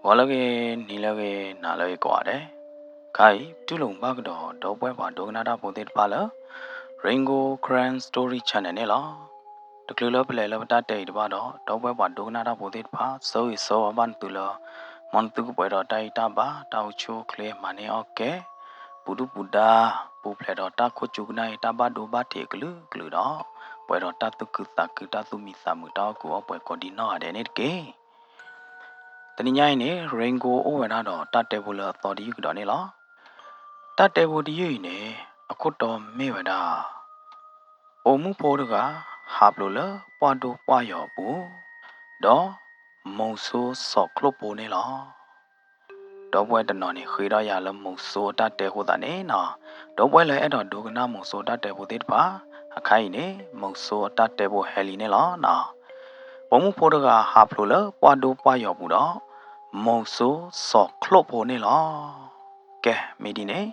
ဂီၤလၢအဂ့ၤ, နံၤလၢအဂ့ၤ, နၤလၢအဂ့ၤကိးဂၤဒဲး, ခဲအံၤ ပတူၢ်လိာ်ဘၣ်ကဒီး ဒီပုၢ်ဝဲၢ်ပှၤဒိကနၣ်တၢ်ဖိသ့ၣ်တဖၣ်လၢ Rain Gold Karen Story Channel န့ၣ်လီၤ. တချုးလၢပလဲၤလၢပတၢ်တဲအံၤတဖၣ်ဒီး ဒီပုၢ်ဝဲၢ်ပှၤဒိကနၣ်တၢ်ဖိသ့ၣ်တဖၣ် ဆၢဂ့ၤဆၢဝါဘၣ်နသုလၢ မ်နသုကပှဲၤဒီးတၢ်ဂံၢ်တၢ်ဘါ တၢ်အိၣ်ဆူၣ်အိၣ်ချ့ မၤန့ၢ်အီၣ်ကဲ ပူၤဒုၣ်ပူၤဒါ ပူၤဖျဲးဒီးတၢ်ခိၣ်ကၠူကနၣ်အံၤ တၢ်ဘၣ်ဒိဘၣ်ထံးအကလုာ်ကလုာ်ဒီး ပှဲၤဒီးတၢ်သူၣ်ခုသးခု တၢ်သူၣ်မံသးမုာ် တၢ်အိၣ်ကူအိၣ်ပှဲၤကိးဒံနီၢ်ဂၤဒဲးန့ၣ်တက့ၢ်. တနံၤညါအံၤန့ၣ် Rain Gold အိၣ်ဝဲဒၣ်ဒီးတၢ်တဲဖိလၢအသီတယုၢ်ကဒီးန့ၣ်လီၤ. တၢ်တဲဖိတယုၢ်အံၤန့ၣ် အခိၣ်တီမ့ၢ်ဝဲဒၣ် ပိာ်မုၣ်ဖိတဂၤ ဟးဖျိးလၢပှၢ်ဒိၣ်ပှၢ်ယိာ်အပူၤ ဒီး မုဆိုးစီၤချိၣ်ဖိန့ၣ်လီၤ. ဒီပုၢ်ဝဲၢ်တနီၤန့ၣ် ဃ့ထီၣ်ယၤလၢမုဆိုးအတၢ်တဲအဃိသတးန့ၣ်နီၤ, ဒီပုၢ်ဝဲၢ်လၢအဲၣ်ဒိးဒိကနၣ်မုဆိုးအတၢ်တဲဖိသ့ၣ်တဖၣ် အခါအံၤန့ၣ် မုဆိုးအတၢ်တဲဖိဟဲလံန့ၣ်လီၤနီၤ. ပိာ်မုၣ်ဖိတဂၤဟးဖျိးလၢပှၢ်ဒိၣ်ပှၢ်ယိာ်ပူၤဒီး မုဆိုးစီၤချိၣ်ဖိန့ၣ်လီၤ. ကဲ မ့ၢ်ဒ်န့ၣ်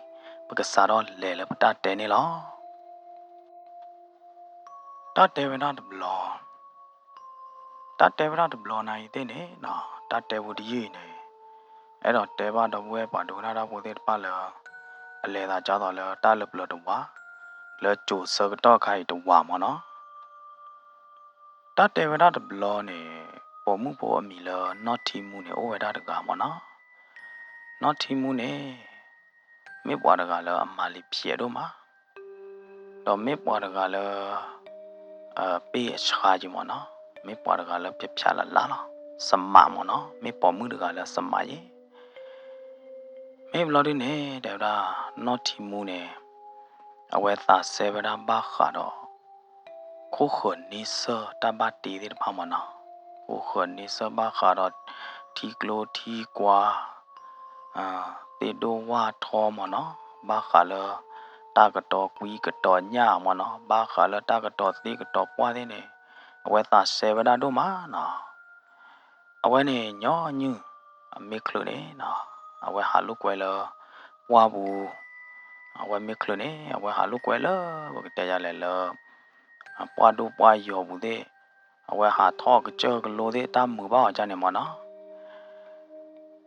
ပကစးထီၣ်လဲၤလၢပတၢ်တဲန့ၣ်လီၤ. တၢ်တဲဝဲဒၣ်တဘျီ, တၢ်တဲဝဲဒၣ်တဘျီနၤအံၤသ့ၣ်န့ၣ်နီၤ, တၢ်တဲဖိတယုၢ်အံၤန့ၣ် အဲၣ်ဒိးတဲဘၣ်ဒီပုၢ်ဝဲၢ်ပှၤဒိကနၣ်တၢ်ဖိသ့ၣ်တဖၣ်လၢ အလဲၤသးကၢ်သိးလၢတၢ်လၢပျၢၤတဝး လၢကၠိၤဆၢကတီၢ်ခါအံၤတဝးမ့ၢ်နီၤ. တၢ်တဲဝဲဒၣ်တဘျီန့ၣ် ပိာ်မုၣ်ဖိအမံၤလၢနီၢ်ထံမူန့ၣ် အိၣ်ဝဲဒၣ်တဂၤမ့ၢ်နီၤ. နီၢ်ထံမူန့ၣ် မ့ၢ်ပှၤတဂၤလၢအမၤလံၤဖျဲးဒိၣ်မး, ဒီးမ့ၢ်ပှၤတဂၤလၢ ပ့ၢ်အဆှါက့မ့ၢ်နီၤ, မ့ၢ်ပှၤတဂၤလၢဖျဲးဖျါလၢ်လၢ်လီၤ, စမးမ့ၢ်နီၤ, မ့ၢ်ပိာ်မုၣ်တဂၤလၢစမးယ့ၣ်. မ့ၢ်ဘျီဒုန့ၣ် တဲဝဲဒၣ် နီၢ်ထံမူန့ၣ် အဝဲသးစဲဝဲဒၣ်ဘၣ်ဃးဒီး ခိၣ်ဃၢၤန့ဆၢၣ်တၢ်ဘၣ်တ့သ့ၣ်တဖၣ်မ့ၢ်နီၤ, ခိၣ်ဃၢၤန့ဆၢၣ်ဘၣ်ဃးဒီး ထံကျိထံကွါ သ့ၣ်ဒိၣ်ဝၣ်ထီမ့ၢ်နီၤ, ဘၣ်ဃးလၢ တၢ်ကတီၤကွံကတီၤညၣ်မ့ၢ်နီၤ, ဘၣ်ဃးလၢတၢ်ကတီၤသ့ၣ်ကတီၤပှၢ်သ့ၣ်န့ၣ် အဝဲသးစဲဝဲဒၣ်ဒိၣ်မးနီၤ. အဝဲန့ၣ်ညီနုၢ် အမ့ၢ်ချုးန့ၣ်နီၤ, အဝဲဟးလိာ်ကွဲလၢ ပှၢ်ပူၤ, အဝဲမ့ၢ်ချုးန့ၣ် အဝဲဟးလိာ်ကွဲလၢ ပကတဲယၤလဲၣ်လၢ ပှၢ်ဒိၣ်ပှၢ်ယိာ်ပူၤသ့ၣ်, အဝဲဟးထီၣ်ကစၢၢ်ကလိသ့ၣ် တၢ်မုာ်ဘၣ်အီၤဒ်န့ၣ်မ့ၢ်နီၤ.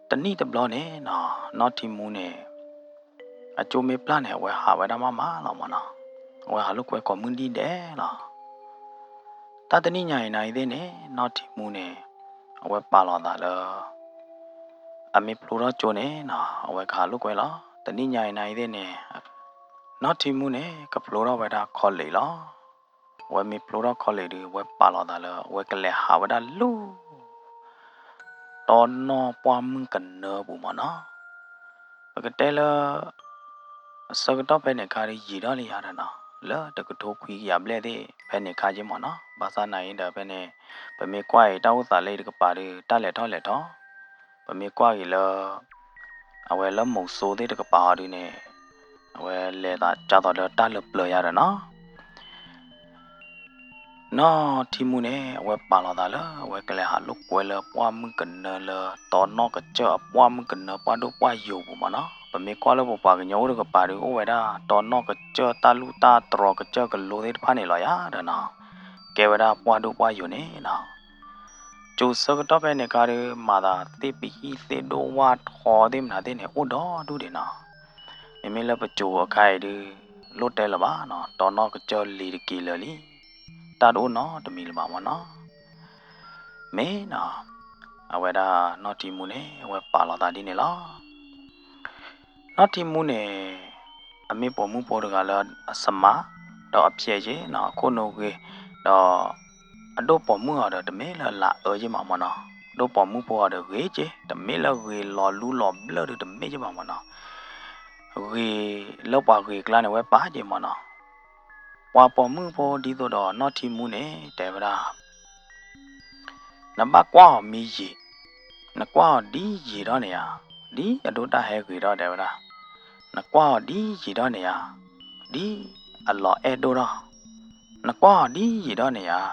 တနံၣ်တဘျီန့ၣ်နီၤ, နီၢ်ထံမူန့ၣ် အကၠိမ့ၢ်ပျၢ်န့ၣ် အဝဲဟးဝဲဒၣ်မးမးလီၤမ့ၢ်နီၤ, အဝဲဟးလိာ်ကွဲကိးမုၢ်နံၤဒဲးလီၤ. တၢ်တနံၣ်ညါအံၤနၤအံၤသ့ၣ်န့ၣ် နီၢ်ထံမူန့ၣ် အဝဲပာ်လီၤသးလၢ အမ့ၢ်ဖျိထီၣ်ကၠိန့ၣ်နီၤ အဝဲကဟးလိာ်ကွဲလီၤ. တနံၣ်ညါအံၤနၤအံၤသ့ၣ်န့ၣ် နီၢ်ထံမူန့ၣ် ကဖျိထီၣ်ဝဲဒၣ် college လီၤ. အဝဲမ့ၢ်ဖျိထီၣ် college ဒီး အဝဲပာ်လီၤသးလၢ အဝဲကလဲၤဟးဝဲဒၣ်လၢ တီနီၣ်ပှၢ်မုၢ်ကနၢပူၤမ့ၢ်နီၤ. ပကတဲလၢ အဆၢကတီၢ်ဖဲန့ၣ်အခါဒီး ယံာ်ထီၣ်လံယၤဒီးနီၤ, လၢတကထိခွံကယၤဘျဲၣ်သ့ၣ် ဖဲန့ၣ်အခါက့မ့ၢ်နီၤ. ဘၣ်ဆၣ်နာ်အံၤဒီးဖဲန့ၣ် ပမ့ၢ်ကွၢ်အံၤ တၢ်အိၣ်သးလၢအံၤတကပၤဒီး တၢ်လဲၤထီၣ်လဲၤထီၣ်, ပမ့ၢ်ကွၢ်က့ၤလၢ အဝဲလၢမုဆိုးသ့ၣ်တကပၤအီၤဒုန့ၣ် အဝဲလဲၤသးကၢ်သိးလၢတၢ်လၢပျၢၤယၤဒီးနီၤ. နီၢ်ထံမူန့ၣ် အဝဲပာ်လီၤသးလၢ အဝဲကလဲၤဟးလိာ်ကွဲလၢပှၢ်မုၢ်ကနၢလၢ တီနီၣ်ကစၢၢ်အပှၢ်မုၢ်ကနၢ ပှၢ်ဒိၣ်ပှၢ်ယိာ်ပူၤမ့ၢ်နီၤ. ပမ့ၢ်ကွၢ်လၢပပှၤကညီအိၣ်တကပၤဒီး အိၣ်ဝဲဒၣ် တီနီၣ်ကစၢၢ်တၢ်လူၢ်တၢ်တြီၤကစၢၢ်ကလိသ့ၣ်တဖၣ်န့ၣ်လီၤယၤဒီးနီၤ. ကဲဝဲဒၣ်ပှၢ်ဒိၣ်ပှၢ်ယိာ်န့ၣ်နီၤ. ကၠိဆၢကတီၢ်ဖဲန့ၣ်အခါဒီး မၤသးသ့ၣ်ပဟံၣ်သ့ၣ်ဒိၣ်ဝၣ်ထီသ့ၣ်မနုၤသ့ၣ်န့ၣ် အိၣ်ဒီဒူၣ်ဒံးနီၤ. မ့မ့ၢ်လၢပကၠိအခါအံၤဒီး လိၣ်တဲလၢၤဘၣ်နီၤ, တီနီၣ်ကစၢၢ်လံၤတက့ၤလၢာ်လံ, တၢ်တအိၣ်နီတမံၤလၢၤဘၣ်မ့ၢ်နီၤ. မ့ၢ်နီၤ, အဝဲဒၣ်နီၢ်ထံမူန့ၣ် အဝဲပာ်လီၤသးဒ်န့ၣ်လီၤ. နီၢ်ထံမူန့ၣ် အမ့ၢ်ပိာ်မုၣ်ဖိတဂၤလၢအ smart ဒီးအဖျဲးယ့ၣ်နီၤ, အခိၣ်နူာ်ဂ့ၤ, ဒီး အဒိၣ်ပိာ်မုၣ်အီၤဒီး တမ့ၢ်လၢလၤအၢယ့ၣ်မးမ့ၢ်နီၤ, ဒိၣ်ပိာ်မုၣ်ဖိအီၤဒီးဂ့ၤက့, တမ့ၢ်လၢဂ့ၤလီၤလူလီၤဘျၢၣ်ဒီးတမ့ၢ်ယ့ၣ်မးမ့ၢ်နီၤ, ဂ့ၤလၢပှၤဂ့ၤကျါန့ၣ် အဝဲပာ်က့မ့ၢ်နီၤ. ပှၤပိာ်မုၣ်ဖိဒ်သိးဒီးနီၢ်ထံမူန့ၣ် တဲဝဲဒၣ် နဘၣ်ကွၢ်အီၤမ့ၢ်ယံာ်, နကွၢ်အီၤဒ်ယံာ်ထီၣ်န့ၣ်ဧါ, ဒ်အဒိၣ်တၢ်ဟဲဂ့ၤထီၣ်တဲဝဲဒၣ်, နကွၢ်အီၤဒ်ယံာ်ထီၣ်န့ၣ်ဧါ, ဒ်အလီၤအဲၣ်ဒိၣ်ထီၣ်, နကွၢ်အီၤဒ်ယံာ်ထီၣ်န့ၣ်ဧါ,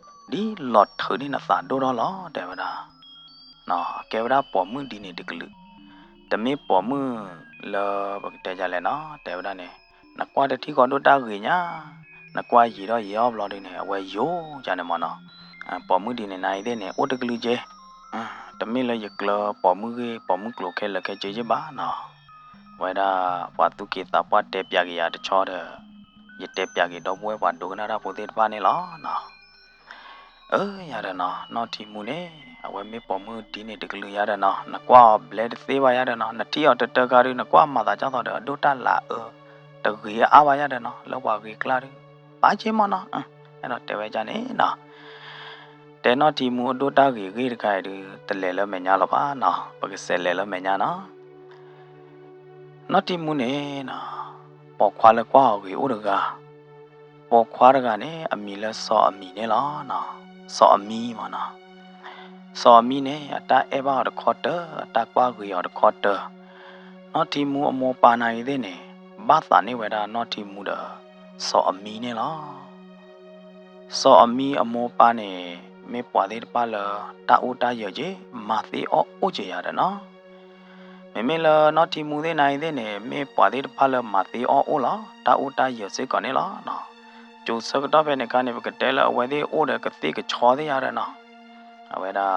ဒ်လီၤထုးန့ၢ်နသးဒိၣ်ထီၣ်လီၤ တဲဝဲဒၣ်. ကဲဝဲဒၣ်ပိာ်မုၣ်ဒ်န့ၣ်တကလုာ်, တမ့ၢ်ပိာ်မုၣ်လၢပကတဲဒ်လဲၣ်နီၤ တဲဝဲဒၣ်န့ၣ်, နကွၢ်တထံၣ်ဃီဒိၣ်တၢ်ဂ့ၤညါ, နကွၢ်ယံာ်ထီၣ်ယံာ်ထီၣ်ဘျီဒုန့ၣ် အဝဲယိာ်ယါန့ၣ်မ့ၢ်နီၤ. ပိာ်မုၣ်ဒ်န့ၣ်နၤအံၤသ့ၣ်န့ၣ် အိၣ်တကလုာ်က့, တမ့ၢ်လၢယကျၢၤပိာ်မုၣ်ဂ့ၢ်ပိာ်မုၣ်ကျိၤခဲလၢာ်ခဲဆ့ဘၣ်နီၤ, ဝဲဒၣ်ပှၤသူၣ်က့သးပှၢ်တဲပၠးက့ၤယၤတဆီဒီး, ယတဲပၠးက့ၤဒီပုၢ်ဝဲၢ်ပှၤဒိကနၣ်တၢ်ဖိသ့ၣ်တဖၣ်န့ၣ်လီၤနီၤ. အၢ ယၤဒီးနီၤ နီၢ်ထံမူန့ၣ် အဝဲမ့ၢ်ပိာ်မုၣ်ဒ်န့ၣ်တကလုာ်ယၤဒီးနီၤ, နကွၢ်အီၤဘျဲတသ့ဘၣ်ယၤဒီးနီၤ, နထံၣ်အီၤတတၢခါဒုး နကွၢ်မၤသးကၢ်သိးဒီး အဒိၣ်တၢ်လၤအၢ တဂ့ၤအါဘၣ်ယၤဒီးနီၤ, လၢပှၤဂ့ၤကျါဒုး ပာ်က့ၤမ့ၢ်နီၤ, အဲၣ်ဒိးတဲဝဲဒ်န့ၣ်နီၤ. တဲနီၢ်ထံမူအဒိၣ်တၢ်ဂ့ၤဂ့ၢ်တခါအံၤဒုး တလဲၤလၢမဲာ်ညါလီၤဘၣ်နီၤ, ပကစဲးလဲၤလၢမဲာ်ညါနီၤ. နီၢ်ထံမူန့ၣ်နီၤ, ပိာ်ခွါလၢကွၢ်အီၤဂ့ၤအိၣ်တဂၤ, ပိာ်ခွါတဂၤန့ၣ် အမံၤလၢစီၤအမံၤန့ၣ်လီၤနီၤ, စီၤအမံၤမ့ၢ်နီၤ. စီၤအမံၤန့ၣ် အတၢ်အဲၣ်ဘၣ်အီၤတခီတၢၢ်, အတၢ်ကွၢ်ဂ့ၤအီၤတခီတၢၢ်. နီၢ်ထံမူအမိၢ်ပၢ်နၤအံၤသ့ၣ်န့ၣ် ဘၣ်သးန့ၢ်ဝဲဒၣ်နီၢ်ထံမူဒီး စီၤအမံၤန့ၣ်လီၤ. စီၤအမံၤအမိၢ်ပၢ်န့ၣ် မ့ၢ်ပှၤသ့ၣ်တဖၣ်လၢ တၢ်အိၣ်တၢ်ယၢၤက့ၤ မၤသ့အီၣ်အိၣ်က့ၤယၤဒီးနီၤ. မ့မ့ၢ်လၢနီၢ်ထံမူသ့ၣ်နၤအံၤသ့ၣ်န့ၣ် မ့ၢ်ပှၤသ့ၣ်တဖၣ်လၢမၤသ့အီၣ်အိၣ်လီၤ, တၢ်အိၣ်တၢ်ယၢၤစ့ၢ်ကီးန့ၣ်လီၤ. စိၤဆၢကတီၢ်ဖဲန့ၣ်အခါန့ၣ် ပကတဲလၢအဝဲသ့ၣ်အိၣ်ဒီးကသ့ၣ်ကဆီသ့ၣ်ယၤဒီးနီၤ. အဝဲဒၣ်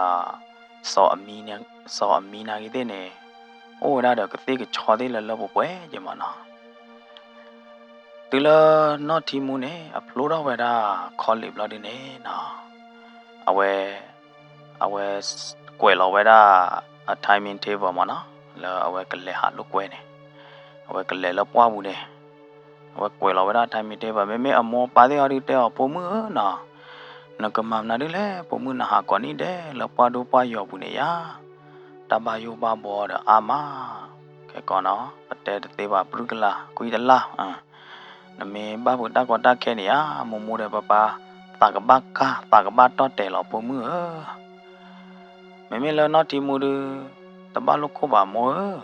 စီၤအမံၤန့ၣ်, စီၤအမံၤနၤအံၤသ့ၣ်န့ၣ် အိၣ်ဝဲဒၣ်ဒီးကသ့ၣ်ကဆီသ့ၣ်လၢလၢပှဲၤပှဲၤက့ၤမ့ၢ်နီၤ. တုၤလၢနီၢ်ထံမူန့ၣ် အဖျိထီၣ်ဝဲဒၣ် college ဘျီဒုန့ၣ်နီၤ, အဝဲ, အဝဲ, ကွဲးလီၤဝဲဒၣ်အ timing table မ့ၢ်နီၤ, လၢအဝဲကလဲၤဟးလိာ်ကွဲန့ၣ်, အဝဲကလဲၤလၢပှၢ်ပူၤန့ၣ်, အဝဲကွဲးလီၤဝဲဒၣ် timing table, မ့မ့ၢ်အမိၢ်ပၢ်သ့ၣ်အီၤဒုးတဲအီၤ ဖိမုၣ်ဧၢနီၤ, နကမၤမနုၤဒ်လဲၣ် ဖိမုၣ် နဟးကိးနံၣ်ဒဲးလၢပှၢ်ဒိၣ်ပှၢ်ယီၤပူၤန့ၣ်ယၤ, တၢ်ဘၣ်ယိၣ်ဘၣ်ဘှီဒီးအါမး, ခဲကီးနီၤ ပတဲတသ့ဘၣ် ပြူၢ်ကလာ် ကွံတလၢ် နမ့ၢ်ဘၣ်ဖုးတၢ်ကီတၢ်ခဲန့ၣ်ဧါ, မိၢ်မိၢ်ဒီးပၢ်ပၢ် သးကဘၣ်ကၢ် သးကဘၣ်တီၢ်တဲာ်လီၤ ဖိမုၣ်ဧၢ. မ့မ့ၢ်လၢနီၢ်ထံမူဒုး တဘၣ်လိာ်ခိၣ်ဘၣ်မိၢ်ဧၢ,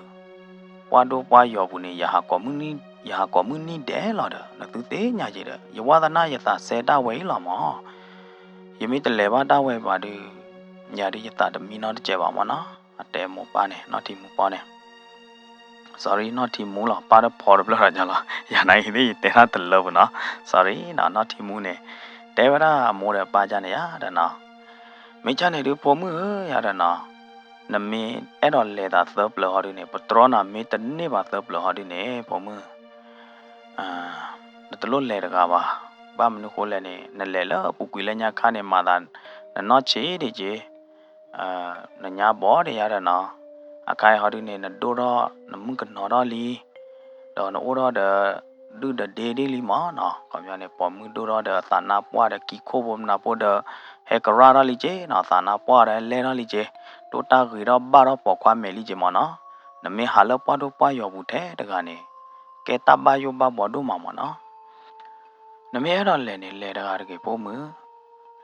ပှၢ်ဒိၣ်ပှၢ်ယီၤပူၤန့ၣ် ယဟးကိးမုၢ်နံၤဒဲးလီၤဒီး နသုသ့ၣ်ညါက့ၤဒီး ယဝါသနာယသးစဲတၢ်ဝဲအံၤလီၤမၢ်. ယမ့ၢ်တလဲၤဘၣ်တၢ်ဝဲဘၣ်ဒုး ယၤဒုးယသးတမံနီတစဲးဘၣ်မၢ်နီၤ, အတဲမိၢ်ပၢ်န့ၣ် နီၢ်ထံမူပၢ်န့ၣ် sorry နီၢ်ထံမူလီၤ, ပၢ်တဖီတဖျၢၣ်ဒီးညါလီၤ, ယၤနာ်အံၤသ့ၣ်ယတဲတၢ်တလၢပူၤနီၤ, sorry နီၢ်ထံမူန့ၣ် တဲဝဲဒၣ်အမိၢ်ဒီးပၢ်ဒ်န့ၣ်ယၤဒီးနီၤ, မ့ၢ်ဒ်န့ၣ်ဒုး ဖိမုၣ်ဧၢ ယၤဒီးနီၤ, နမ့ၢ်အဲၣ်ဒိးလဲၤသးသၢပျၢၤဟီဒုန့ၣ် ပတြီနၤမ့ၢ်တန့ၢ်ဘၣ်သၢပျၢၤဟီဒုန့ၣ် ဖိမုၣ် နတလိၣ်လဲၤတဂၤဘၣ်, ဘၣ်မနုၤဃိလဲၣ်န့ၣ် နလဲၤလၢအပူၤကွံာ်လၢညါခါန့ၣ် မၤသး နနီၢ်ဆံးဒံးက့ၤ နညါဘီဒံးယၤဒီးနီၤ, အခါအံၤဟီဒုန့ၣ် နဒိၣ်ထီၣ်နမုၣ်ကနီၤထီၣ်လံ, ဒီးနအိၣ်ထီၣ်ဒီး ဒုၣ်ဒီးဒ့ဒ်လံမၢ်နီၤ, ခီပညီန့ၣ် ပိာ်မုၣ်ဒိၣ်ထီၣ်ဒီးသးနါပှၢ်ဒီးကံခိၣ်ဖိမနၤဖိဒီး ဟဲကရၣ်ထီၣ်လံက့ၤနီၤ, သးနါပှၢ်ဒီးဟဲလဲၢ်ထီၣ်လံက့ၤ, ဒိၣ်တၢ်ဂ့ၤထီၣ်ဘၣ်ထီၣ်ပိာ်ခွါမဲာ်လံက့ၤမၢ်နီၤ, နမ့ၢ်ဟးလၢပှၢ်ဒိၣ်ပှၢ်ယီၤပူၤထဲတဂၤန့ၣ် ကဲတၢ်ဘၣ်ယိၣ်ဘၣ်ဘှီဒိၣ်မးမၢ်နီၤ. နမ့ၢ်အဲၣ်ဒိးလဲၤန့ၣ် လဲၤတဂၤတဂ့ၤ ဖိမုၣ်,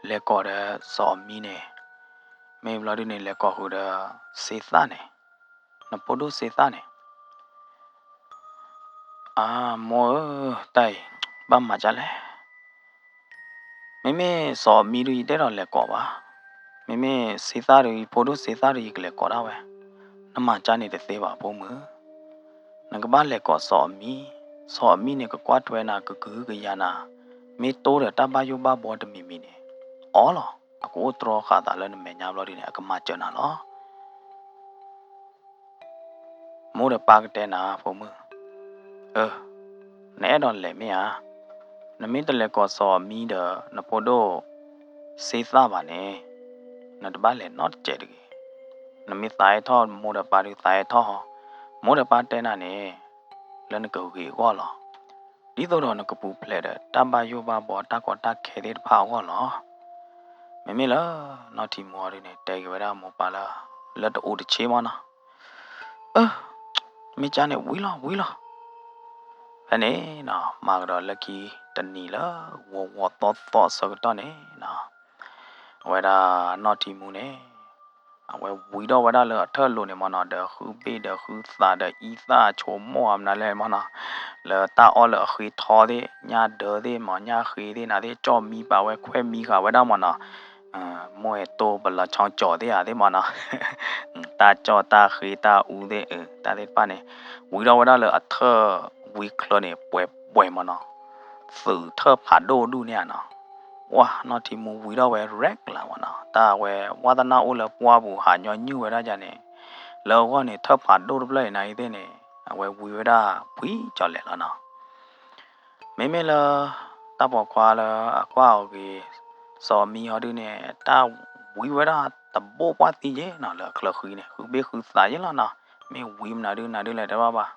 လဲၤကိးဒီးစီၤအမံၤန့ၣ်, မ့ၢ်ဘျီဒုန့ၣ် လဲၤကိးဃုာ်ဒီး စ့သၣ်န့ၣ်, နဖိဒိၣ်စ့သၣ်န့ၣ်. အမိၢ်ဧၢ, တၢ်အံၤ ဘၣ်မၤဒ်လဲၣ်. မ့မ့ၢ်စီၤအမံၤဒုး ယတအဲၣ်ဒိးလဲၤကိးဘၣ်. မ့မ့ၢ်စ့သၣ်ဒုး ယဖိဒိၣ်စ့သၣ်ဒုး ယကလဲၤကိးဒၣ်ဝဲ. နမၤဒ်န့ၣ်တသ့ဘၣ် ဖိမုၣ်. နကဘၣ်လဲၤကိးစီၤအမံၤ. စီၤအမံၤန့ၣ် ကကွၢ်ထွဲနၤ ကကဟုကယာ်နၤ, မ့ၢ်တိၢ်ဒီးတၢ်ဘၣ်ယိၣ်ဘၣ်ဘှီတမံၤမံၤန့ၣ်, အီလီၤ. အကအိၣ်တြီဃာ်သးလၢနမဲာ်ညါဘျီဒုန့ၣ် အကမၤစၢၤနၤလီၤ. မိၢ်ဒီးပၢ်ကတဲနၤ ဖိမုၣ်, အၢ, နအဲၣ်ဒိးလဲၤမ့ၢ်ဧါ. နမ့ၢ်တလဲၤကိးစီၤအမံၤဒီး နဖိဒိၣ်စ့သၣ်ဘၣ်န့ၣ်, နတဘၣ်လဲၤနီတစဲးတဂ့ၤ. နမ့ၢ်သးအဲၣ်ထီၣ်မိၢ်ဒီးပၢ်ဒုး သးအဲၣ်ထီၣ်, မိၢ်ဒီးပၢ်တဲနၤန့ၣ် လၢနကဂ့ၤအဂီၢ်လီၤ. ဒ်သိးဒီးနကပူၤဖျဲးဒီး တၢ်ဘၣ်ယိၣ်ဘၣ်ဘှီတၢ်ကီတၢ်ခဲသ့ၣ်တဖၣ်အဂီၢ်လီၤ. မ့မ့ၢ်လၢ နီၢ်ထံမူအီၤဒုန့ၣ် တဲက့ၤဝဲဒၣ်မိၢ်ပၢ်လၢ လၢတအိၣ်တဆ့မၢ်နီၤ. အၢ, မ့ၢ်ကၢ်န့ၣ် ဝံၤလီၤ ဝံၤလီၤ. ဖဲန့ၣ်နီၤ မၤကဒီးလၢခံတနံၤလၢ ဂီၤဂီၤသီသီအဆၢကတီၢ်န့ၣ်နီၤ, အဝဲဒၣ်နီၢ်ထံမူန့ၣ် အဝဲဝံၤထီၣ်ဝဲဒၣ်လၢအထၢၣ်လိၤန့ၣ်မၢ်နီၤ, ဒီးဃုဘ့ၣ်ဒီးဃုသးဒီးအံသၣ်ဆိကမိၣ်အမနုၤလဲၣ်မၢ်နီၤ, လၢတၢ်အီၣ်လၢအဃ့ထီသ့ၣ် ညၣ်ဒၢသ့ၣ်မၢ် ညၣ်ဃ့သ့ၣ်နၤသ့ၣ် ကၠီၣ်မံပာ်ဝဲခွဲးမံဃာ်ဝဲဒၣ်မၢ်နီၤ, မိၢ်အဲၣ်တိၢ်ပလီၤဆီကၠီၤသ့ၣ်ဧါသ့ၣ်မၢ်နီၤ, တၢ်ကၠီၣ်တၢ်ဃ့တၢ်အူသ့ၣ် တၢ်သ့ၣ်တဖၣ်န့ၣ် ဝံၤထီၣ်ဝဲဒၣ်လၢအထၢၣ်ဝံၤချၢန့ၣ် ပှဲၤပှဲၤမၢ်နီၤ, သုးထၢၣ်ဖးဒိၣ်ဒူၣ်န့ၣ်ဧါနီၤ, ပှၢ်နီၢ်ထံမူဝံထီၣ်ဝဲ regular မၢ်နီၤ, တၢ်အဝဲဝါသနာအိၣ်လၢပှၢ်ပူၤဟးညီနုၢ်ဝဲဒၣ်ယၤန့ၣ်, လၢအဂီၢ်န့ၣ် ထၢၣ်ဖးဒိၣ်တဖျၢၣ်အံၤနၤအံၤသ့ၣ်န့ၣ် အဝဲဝံဝဲဒၣ်ဖှံကၠီၤလဲာ်လီၤနီၤ. မ့မ့ၢ်လၢ တၢ်ပိာ်ခွါလၢအကွၢ်အီၤဂ့ၤ စီၤမံဟီဒုန့ၣ် တၢ်ဝံဝဲဒၣ်တဘိၣ်ပှၢ်သံယ့ၣ်နီၤ လၢချၢဃံန့ၣ် ဃုဘ့ၣ်ဃုသးယ့ၣ်လီၤနီၤ, မ့ၢ်ဝံမနုၤဒုနၤဒုလဲၣ်တဘၣ်ဘၣ်.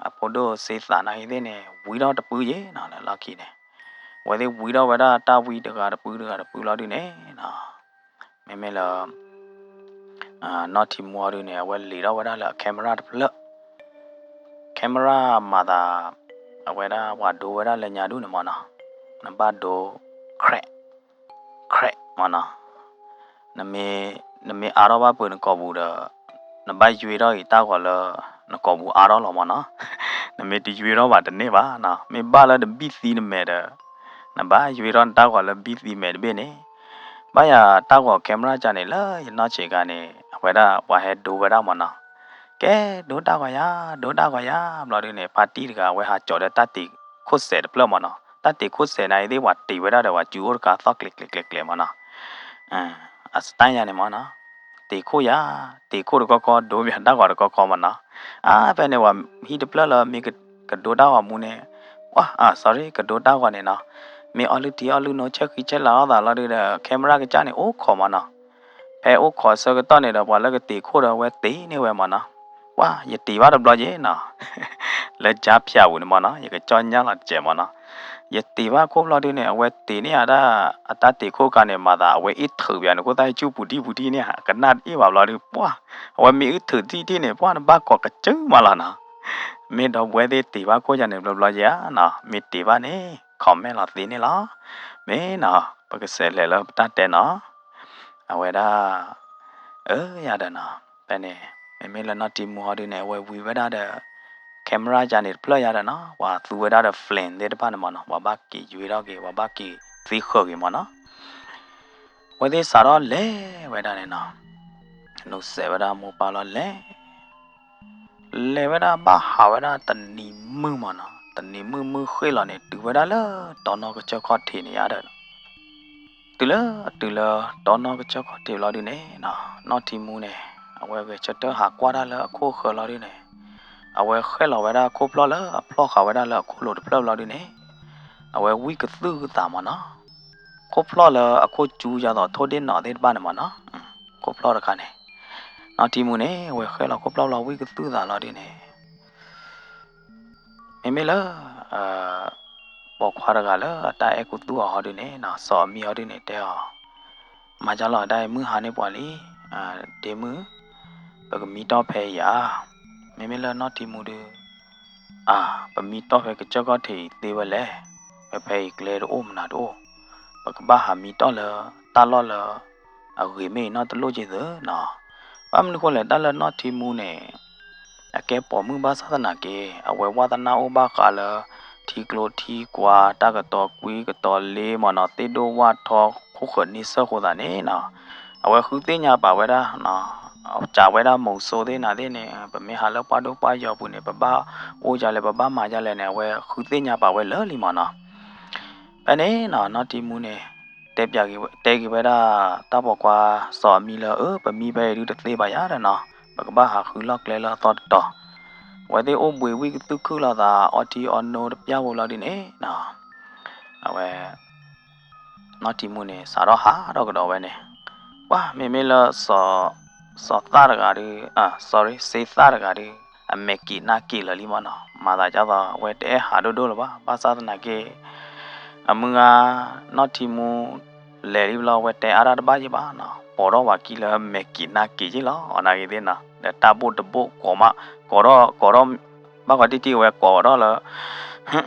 အဖိဒိၣ်စ့သးနၤအံၤသ့ၣ်န့ၣ် ဝံထီၣ်တပုၢ်ယ့ၣ်နီၤ လၢလီၢ်ခံန့ၣ်, အဝဲသ့ၣ်ဝံထီၣ်ဝဲဒၣ်တၢ်ဝံတဂၤတပုၢ်တဂၤတပုၢ်လီၤဒုန့ၣ်နီၤ, မ့မ့ၢ်လၢ နီၢ်ထံမူအီၤဒုန့ၣ် အဝဲလံာ်ထီၣ်ဝဲဒၣ်လၢအ camera တဖျၢၣ်, camera မၤသး အဝဲဒၣ်ပှၤဒိဝဲဒၣ်လၢညါဒုန့ၣ်မၢ်နီၤ, နဘၣ်ဒိ crack crack မၢ်နီၤ, နမ့ၢ်အါထီၣ်ဘၣ်ပှၤနကိာ်ပူၤဒီး နဘၣ်ယွ့ထီၣ်အံၤတၢ်ဂီၤလၢ နကိာ်ပူၤအါထီၣ်လီၤမၢ်နီၤ, နမ့ၢ်တယွ့ထီၣ်ဘၣ်တန့ၢ်ဘၣ်နီၤ, မ့ၢ်ဘၣ်လၢတဘံၣ်သံနမဲာ်ဒီး နဘၣ်ယွ့ထီၣ်နတၢ်ဂီၤလၢဘံၣ်သံမဲာ်တဘ့ၣ်န့ၣ်, ဘၣ်ယၤတၢ်ဂီၤ camera ကန့ၣ်လၢယနီၢ်ဆံးခါန့ၣ် အဝဲဒၣ်ပှၤဟဲဒိဝဲဒၣ်မၢ်နီၤ, ကဲ ဒိတၢ်ဂီၤယၤ ဒိတၢ်ဂီၤယၤ ဘျီဒုန့ၣ် ဖါတံၢ်တဂၤ အဝဲဟးကၠီၤဒီးတၢ်တ့ၤခိၣ်စဲးတဖျၢၣ်မၢ်နီၤ, တၢ်တ့ၤခိၣ်စဲးနၤအံၤသ့ၣ် ပှၤတ့ၤဝဲဒၣ်ဒီးပှၤစုအိၣ်တကါသီၣ်ကျဲၤကျဲၤကျဲၤကျဲၤမၢ်နီၤ, အ style ယၤန့ၣ်မၢ်နီၤ, တ့ၤခိၣ်ယၤ, တ့ၤခိၣ်တကီကီ ဒိပယၤတၢ်ဂီၤတကီကီမၢ်နီၤ, အါ ဖဲန့ၣ် ပှၤဟံၣ်တဖျၢၣ်လၢမ့ၢ်ကဒိတၢ်ဂီၤမူန့ၣ်, ပှၢ် sorry ကဒိတၢ်ဂီၤန့ၣ်နီၤ, မ့ၢ်အီၣ်လုၢ်ထံအီၣ်လုၢ်နိ ဆဲးဃံဆဲးလၤလိာ်သးလီၤဒုဒီး camera ကစၢ်န့ၣ် အိၣ်ခိးမၢ်နီၤ, ဖဲအိၣ်ခိးဆၢကတီၢ်န့ၣ်ဒီး ပှၤလၢကတ့ၤခိၣ်ဒီးအဝဲတ့ၤန့ၢ်ဝဲမၢ်နီၤ, ပှၢ် ယတ့ၤဘၣ်တဘျီယ့ၣ်နီၤ လၢကၠါဖၠးပူၤန့ၣ်မၢ်နီၤ ယကကၠီၣ်ညါလီၤတစဲးမၢ်နီၤ, ယတ့ၤဘၣ်ခိၣ်ဘျီဒုန့ၣ် အဝဲတ့ၤန့ၢ်အတၢ် အတၢ်တ့ၤခိၣ်တခါန့ၣ် မၤသးအဝဲအ့ၣ်ထုးပယၤန့ၣ် ခိၣ်သၣ်ဟ့ၣ်ဆူၣ်ပူၤဒံပူၤဒံန့ၣ် အကနၣ်တအ့ၣ်ဘၣ်ဘျီဒု ပှၢ် အဝဲမ့ၢ်အ့ၣ်ထုးဒံဒံန့ၣ် ပှၢ် နဘၣ်ကိးကစၢၢ်မးလီၤနီၤ, မ့ၢ်ဒီပုၢ်ဝဲၢ်သ့ၣ်တ့ၤဘၣ်ခိၣ်ယၤန့ၣ် ဘျီဘျီယ့ၣ်ဧါနီၤ မ့ၢ်တ့ၤဘၣ်န့ၣ် comment လီၤသ့န့ၣ်လီၤ, မ့ၢ်နီၤ ပကစးလဲၤလၢပတၢ်တဲနီၤ, အဝဲဒၣ် အၢ ယၤဒီးနီၤ ဖဲန့ၣ် မ့မ့ၢ်လၢနီၢ်ထံမူဟီဒုန့ၣ် အဝဲဝံဝဲဒၣ်ဒီး camera ယၤန့ၣ်တဖျၢၣ်ယၤဒီးနီၤ ပှၤသူဝဲဒၣ်ဒီး film သ့ၣ်တဖၣ်န့ၣ်မၢ်နီၤ ပှၤဘၣ်က့ၤယွ့ထီၣ်က့ၤ ပှၤဘၣ်က့ၤသ့ဃၢၤက့ၤမၢ်နီၤ, ဝဲသ့ၣ်စးထီၣ်လဲၤဝဲဒၣ်န့ၣ်နီၤ, နုာ်စဲးဝဲဒၣ်မိၢ်ပၢ်လီၤလဲၤ လဲၤဝဲဒၣ်ဘၣ်ဟးဝဲဒၣ်တနံၤမုၢ်မၢ်နီၤ တနံၤမုၢ်မုၢ်ဃ့ၢ်လီၤန့ၣ် တုၤဝဲဒၣ်လၢတီနီၢ်ကစၢၢ်ခီၣ်ထံးန့ၣ်ယါဒီး တုၤလၢအတုၤလၢတီနီၢ်ကစၢၢ်ခီၣ်ထံးလီၤဒုန့ၣ်နီၤ နီၢ်ထံမူန့ၣ် အဝဲဂဲၤဆၢထၢၣ်ဟးကွၢ်တၢ်လၢအခိၣ်ဃၢၤလီၤဒုန့ၣ် အဝဲဃဲၣ်လီၤဝဲဒၣ်ခိၣ်ဖျီၣ်လၢအဖျီၣ်ဃာ်ဝဲဒၣ်လၢအခိၣ်လိၤတဖျၢၣ်လီၤဒုန့ၣ် အဝဲဝံၣ်ကသုၣ်ကသးမၢ်နီၤ ခိၣ်ဖျီၣ်လၢအခိၣ်ကၠူယၤသိးထိၣ်ဒ့ၣ်နီၤသ့ၣ်တဖၣ်န့ၣ်မၢ်နီၤ ခိၣ်ဖျီၣ်တခါန့ၣ် နီၢ်ထံမူန့ၣ် အဝဲဃဲၣ်လီၤခိၣ်ဖျီၣ်လီၤဝံၣ်ကသုၣ်သးလီၤဒုန့ၣ် မ့မ့ၢ်လၢ ပိာ်ခွါတဂၤလၢအတၢ်အဲၣ်ကူသူၣ်အီၤဟီဒုန့ၣ်နီၤ စီၤအမံဟီဒုန့ၣ်တဲအီၤ မၤကၢ်လီၤဒၣ်အံၤမုၢ်ဟါန့ၣ်ပှၤလံ ဒ့မုၣ် ပကမံတီၢ်ဖဲအံၤဧါ မ့မ့ၢ်လၢနီၢ်ထံမူဒု အၢ ပမံတီၢ်ဖဲကစၢၢ်ခီၣ်ထံးအံၤသ့ဝဲလဲၣ် ဖဲဖဲအံၤကျဲတအိၣ်မနုၤတအိၣ် ပကဘၣ်ဟးမံတီၢ်လၢတၢ်လီၢ်လၢ အဂ့ၤမ့ၢ်အံၤနီၢ်တလိၣ်က့ၤသၢနီၤ ဘၣ်မနုၤဃိလဲၣ် တၢ်လၢနီၢ်ထံမူန့ၣ် အကဲပိာ်မုၣ်ဘၣ်ဆၣ်သနာ်က့ အဝဲဝါသနာအိၣ်ဘၣ်ဃးလၢ ထံကျိထံကွာ တၢ်ကတီၤကွံကတီၤလ့မၢ်နီၤ သ့ၣ်ဒိၣ်ဝၣ်ထီ ခိၣ်ဃၢၤန့ဆၢၣ်ဃိသးန့ၣ်နီၤ အဝဲဃုသ့ၣ်ညါပာ်ဝဲဒၣ် စးဝဲဒၣ်မုဆိုးသ့ၣ်နၤသ့ၣ်န့ၣ် ပမ့ၢ်ဟးလၢပှၢ်ဒိၣ်ပှၢ်ယီၤပူၤန့ၣ် ပဘၣ်အိၣ်ဒ်လဲၣ် ပဘၣ်မၤဒ်လဲၣ်န့ၣ် အဝဲဃုသ့ၣ်ညါပာ်ဝဲလၢာ်လံမၢ်နီၤ ဖဲန့ၣ်နီၤ နီၢ်ထံမူန့ၣ် တဲပၠးက့ၤဝဲ တဲက့ၤဝဲဒၣ် တၢ်ပိာ်ခွါစီၤအမံလၢ အၢ ပမံဖဲအံၤဒုတသ့ဘၣ်ယၤဒီးနီၤ ပကဘၣ်ဟးဃုလီၢ်ကျဲလၢအသီတတီၤ အဝဲသ့ၣ်အိၣ်ဘှံးဝံၣ်ကသုၣ်ခုၣ်လိာ်သး အီထံအီနိတပျၢ်ဖိလီၤဒုန့ၣ်နီၤ အဝဲ နီၢ်ထံမူန့ၣ် စးထီၣ်ဟးထီၣ်ကဒီးဝဲန့ၣ် ပှၢ် မ့မ့ၢ်လၢ စီၤသၣ်တဂၤဒု sorry စ့သၣ်တဂၤဒု အမဲာ်က့ၤနါက့ၤလၢာ်လံမၢ်နီၤ မၤသးဒ်သိး အဝဲတအဲၣ်ဟးဒိၣ်ဒိၣ်လၢၤဘၣ် ဘၣ်ဆၣ်သနာ်က့ အမုၢ်ဂၤ နီၢ်ထံမူ လဲၤလံဘျီ အဝဲတဲအါတၢ်တဘၣ်ယံၤဘၣ်နီၤ ပိာ်ထီၣ်ဝၤခံလၢမဲာ်က့ၤနါက့ၤယ့ၣ်လီၤ အီၤနာ်ဂ့ၤသ့ၣ်နီၤ ဒီးတၢ်ဘိၣ်တဘိၣ်ကိးမး ကိးထီၣ် ကိးထီၣ် ဘၣ်ကီးတံၢ်တံၢ်အဝဲကိးထီၣ်လၢ